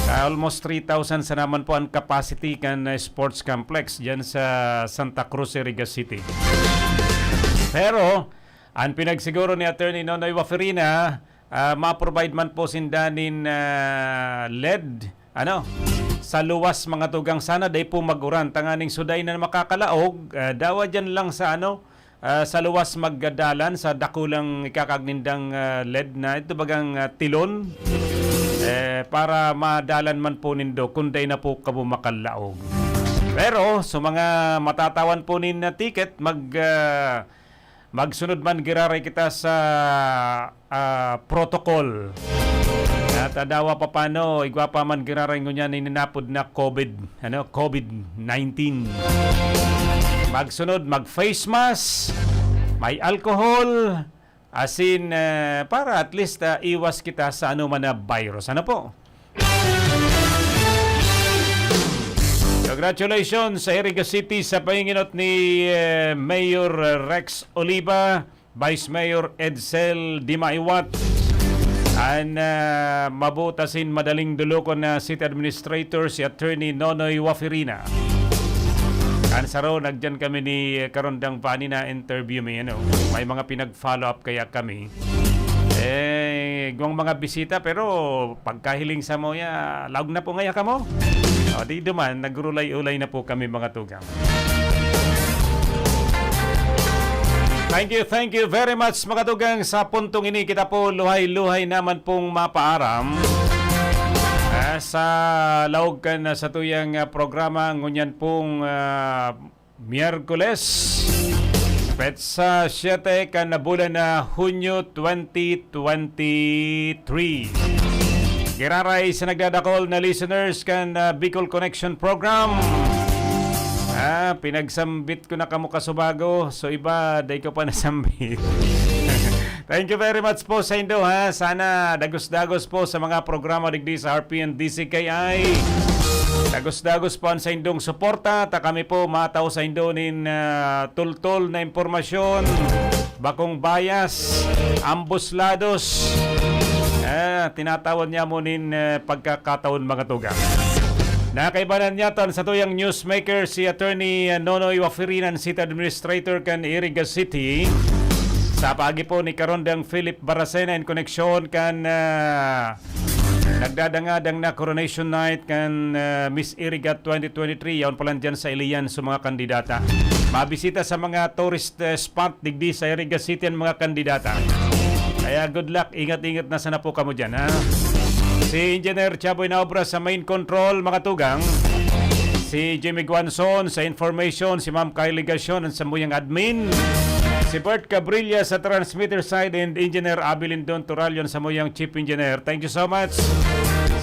Sa almost three thousand sa naman po ang capacity kan, ah, sports complex diyan sa Santa Cruz, Iriga City. Pero, ang pinagsiguro ni Attorney Nonoy Waferina, ah, ma-provide man po sinda nin, ah, led, ano, sa luwas, mga tugang. Sana dai po mag-uran, tanganing suday na makakalaog, ah, dawa dyan lang sa, ano, ah, sa luwas magdalan sa dakulang ikakagnindang, ah, led na ito bagang, ah, tilon, eh, para madalan man po nindo kung dai na po kamo makalaog. Pero sa mga matatawan po nin, ah, ticket, mag, ah, magsunod man giraray kita sa, ah, protocol. At, ah, dawa pa paano, igwa pa man giraray ngunyan ininapod na covid, ano, covid nineteen. Magsunod, mag face mask, may alcohol, asin, eh, para at least, ah, iwas kita sa anuman na virus. Ano po? Congratulations sa Iriga City sa panginginot ni, eh, Mayor Rex Oliva, Vice Mayor Edsel Dimaiwat, an, ah, mabuta sin madaling dulokon na city administrator si Attorney Nonoy Waferina. Kan saro, nagdiyan kami ni Karondang Vani na interview mi, ano, may mga pinag-follow up kaya kami. Eh, igwang mga bisita, pero pagkahiling sa moya, laog na po ngaya kamo. O, di duman, nagrulay-ulay na po kami, mga tugang. Thank you, thank you very much, mga tugang. Sa puntong ini, kita po luhay-luhay naman pong mapaaram, ah, sa laog kan, ah, satuyang, ah, programa, ngunyan pong, ah, Miyerkules, petsa siete kan bulan na Hunyo twenty twenty-three. Giraray sa nagdadakol na listeners kan, ah, Bicol Connection Program. Ah, pinagsambit ko na kamo kasubago. So, iba, dai ko pa nasambit. Thank you very much po sa indo, ha. Sana dagos-dagos po sa mga programa digdi sa R P N D C K I. Dagos-dagos po an saindong suporta. Ta kami po matao sa indo nin, ah, tultol na impormasyon, bakong bias, ambos lados. Ah, tinatawan niya mo nin, ah, pagkakataon, mga tugang. Nakaibanan niya tan sa tuyang newsmaker si Attorney, ah, Nonoy Wafirinan, City Administrator kan Iriga City. Sa paagi po ni Karondang Philip Baracena in koneksyon kan, ah, nagdadangadang na Coronation Night kan, ah, Miss Iriga twenty twenty-three. Yaon pa lang dyan sa Ilian sa mga kandidata. Mabisita sa mga tourist, ah, spot digdi sa Iriga City ang mga kandidata. Kaya good luck, ingat-ingat na sana po kamo dyan, ha? Si Engineer Chaboy na obra sa main control, mga tugang. Si Jimmy Guanzon sa information, si Ma'am Kylie Gasyon ang samuyang admin. Si Bert Cabrilla sa transmitter side and Engineer Abilindon Turalyon samuyang chief engineer. Thank you so much.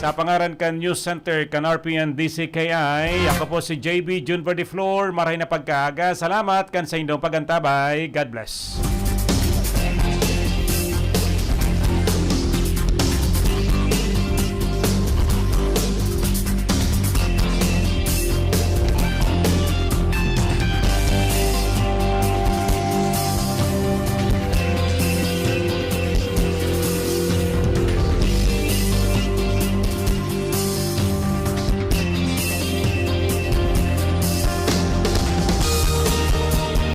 Sa pangaran kan News Center kan R P N D C K I, ako po si J B Jun Verdiflor. Marahay na pagkaaga. Salamat kan sa indong pagantabay. God bless.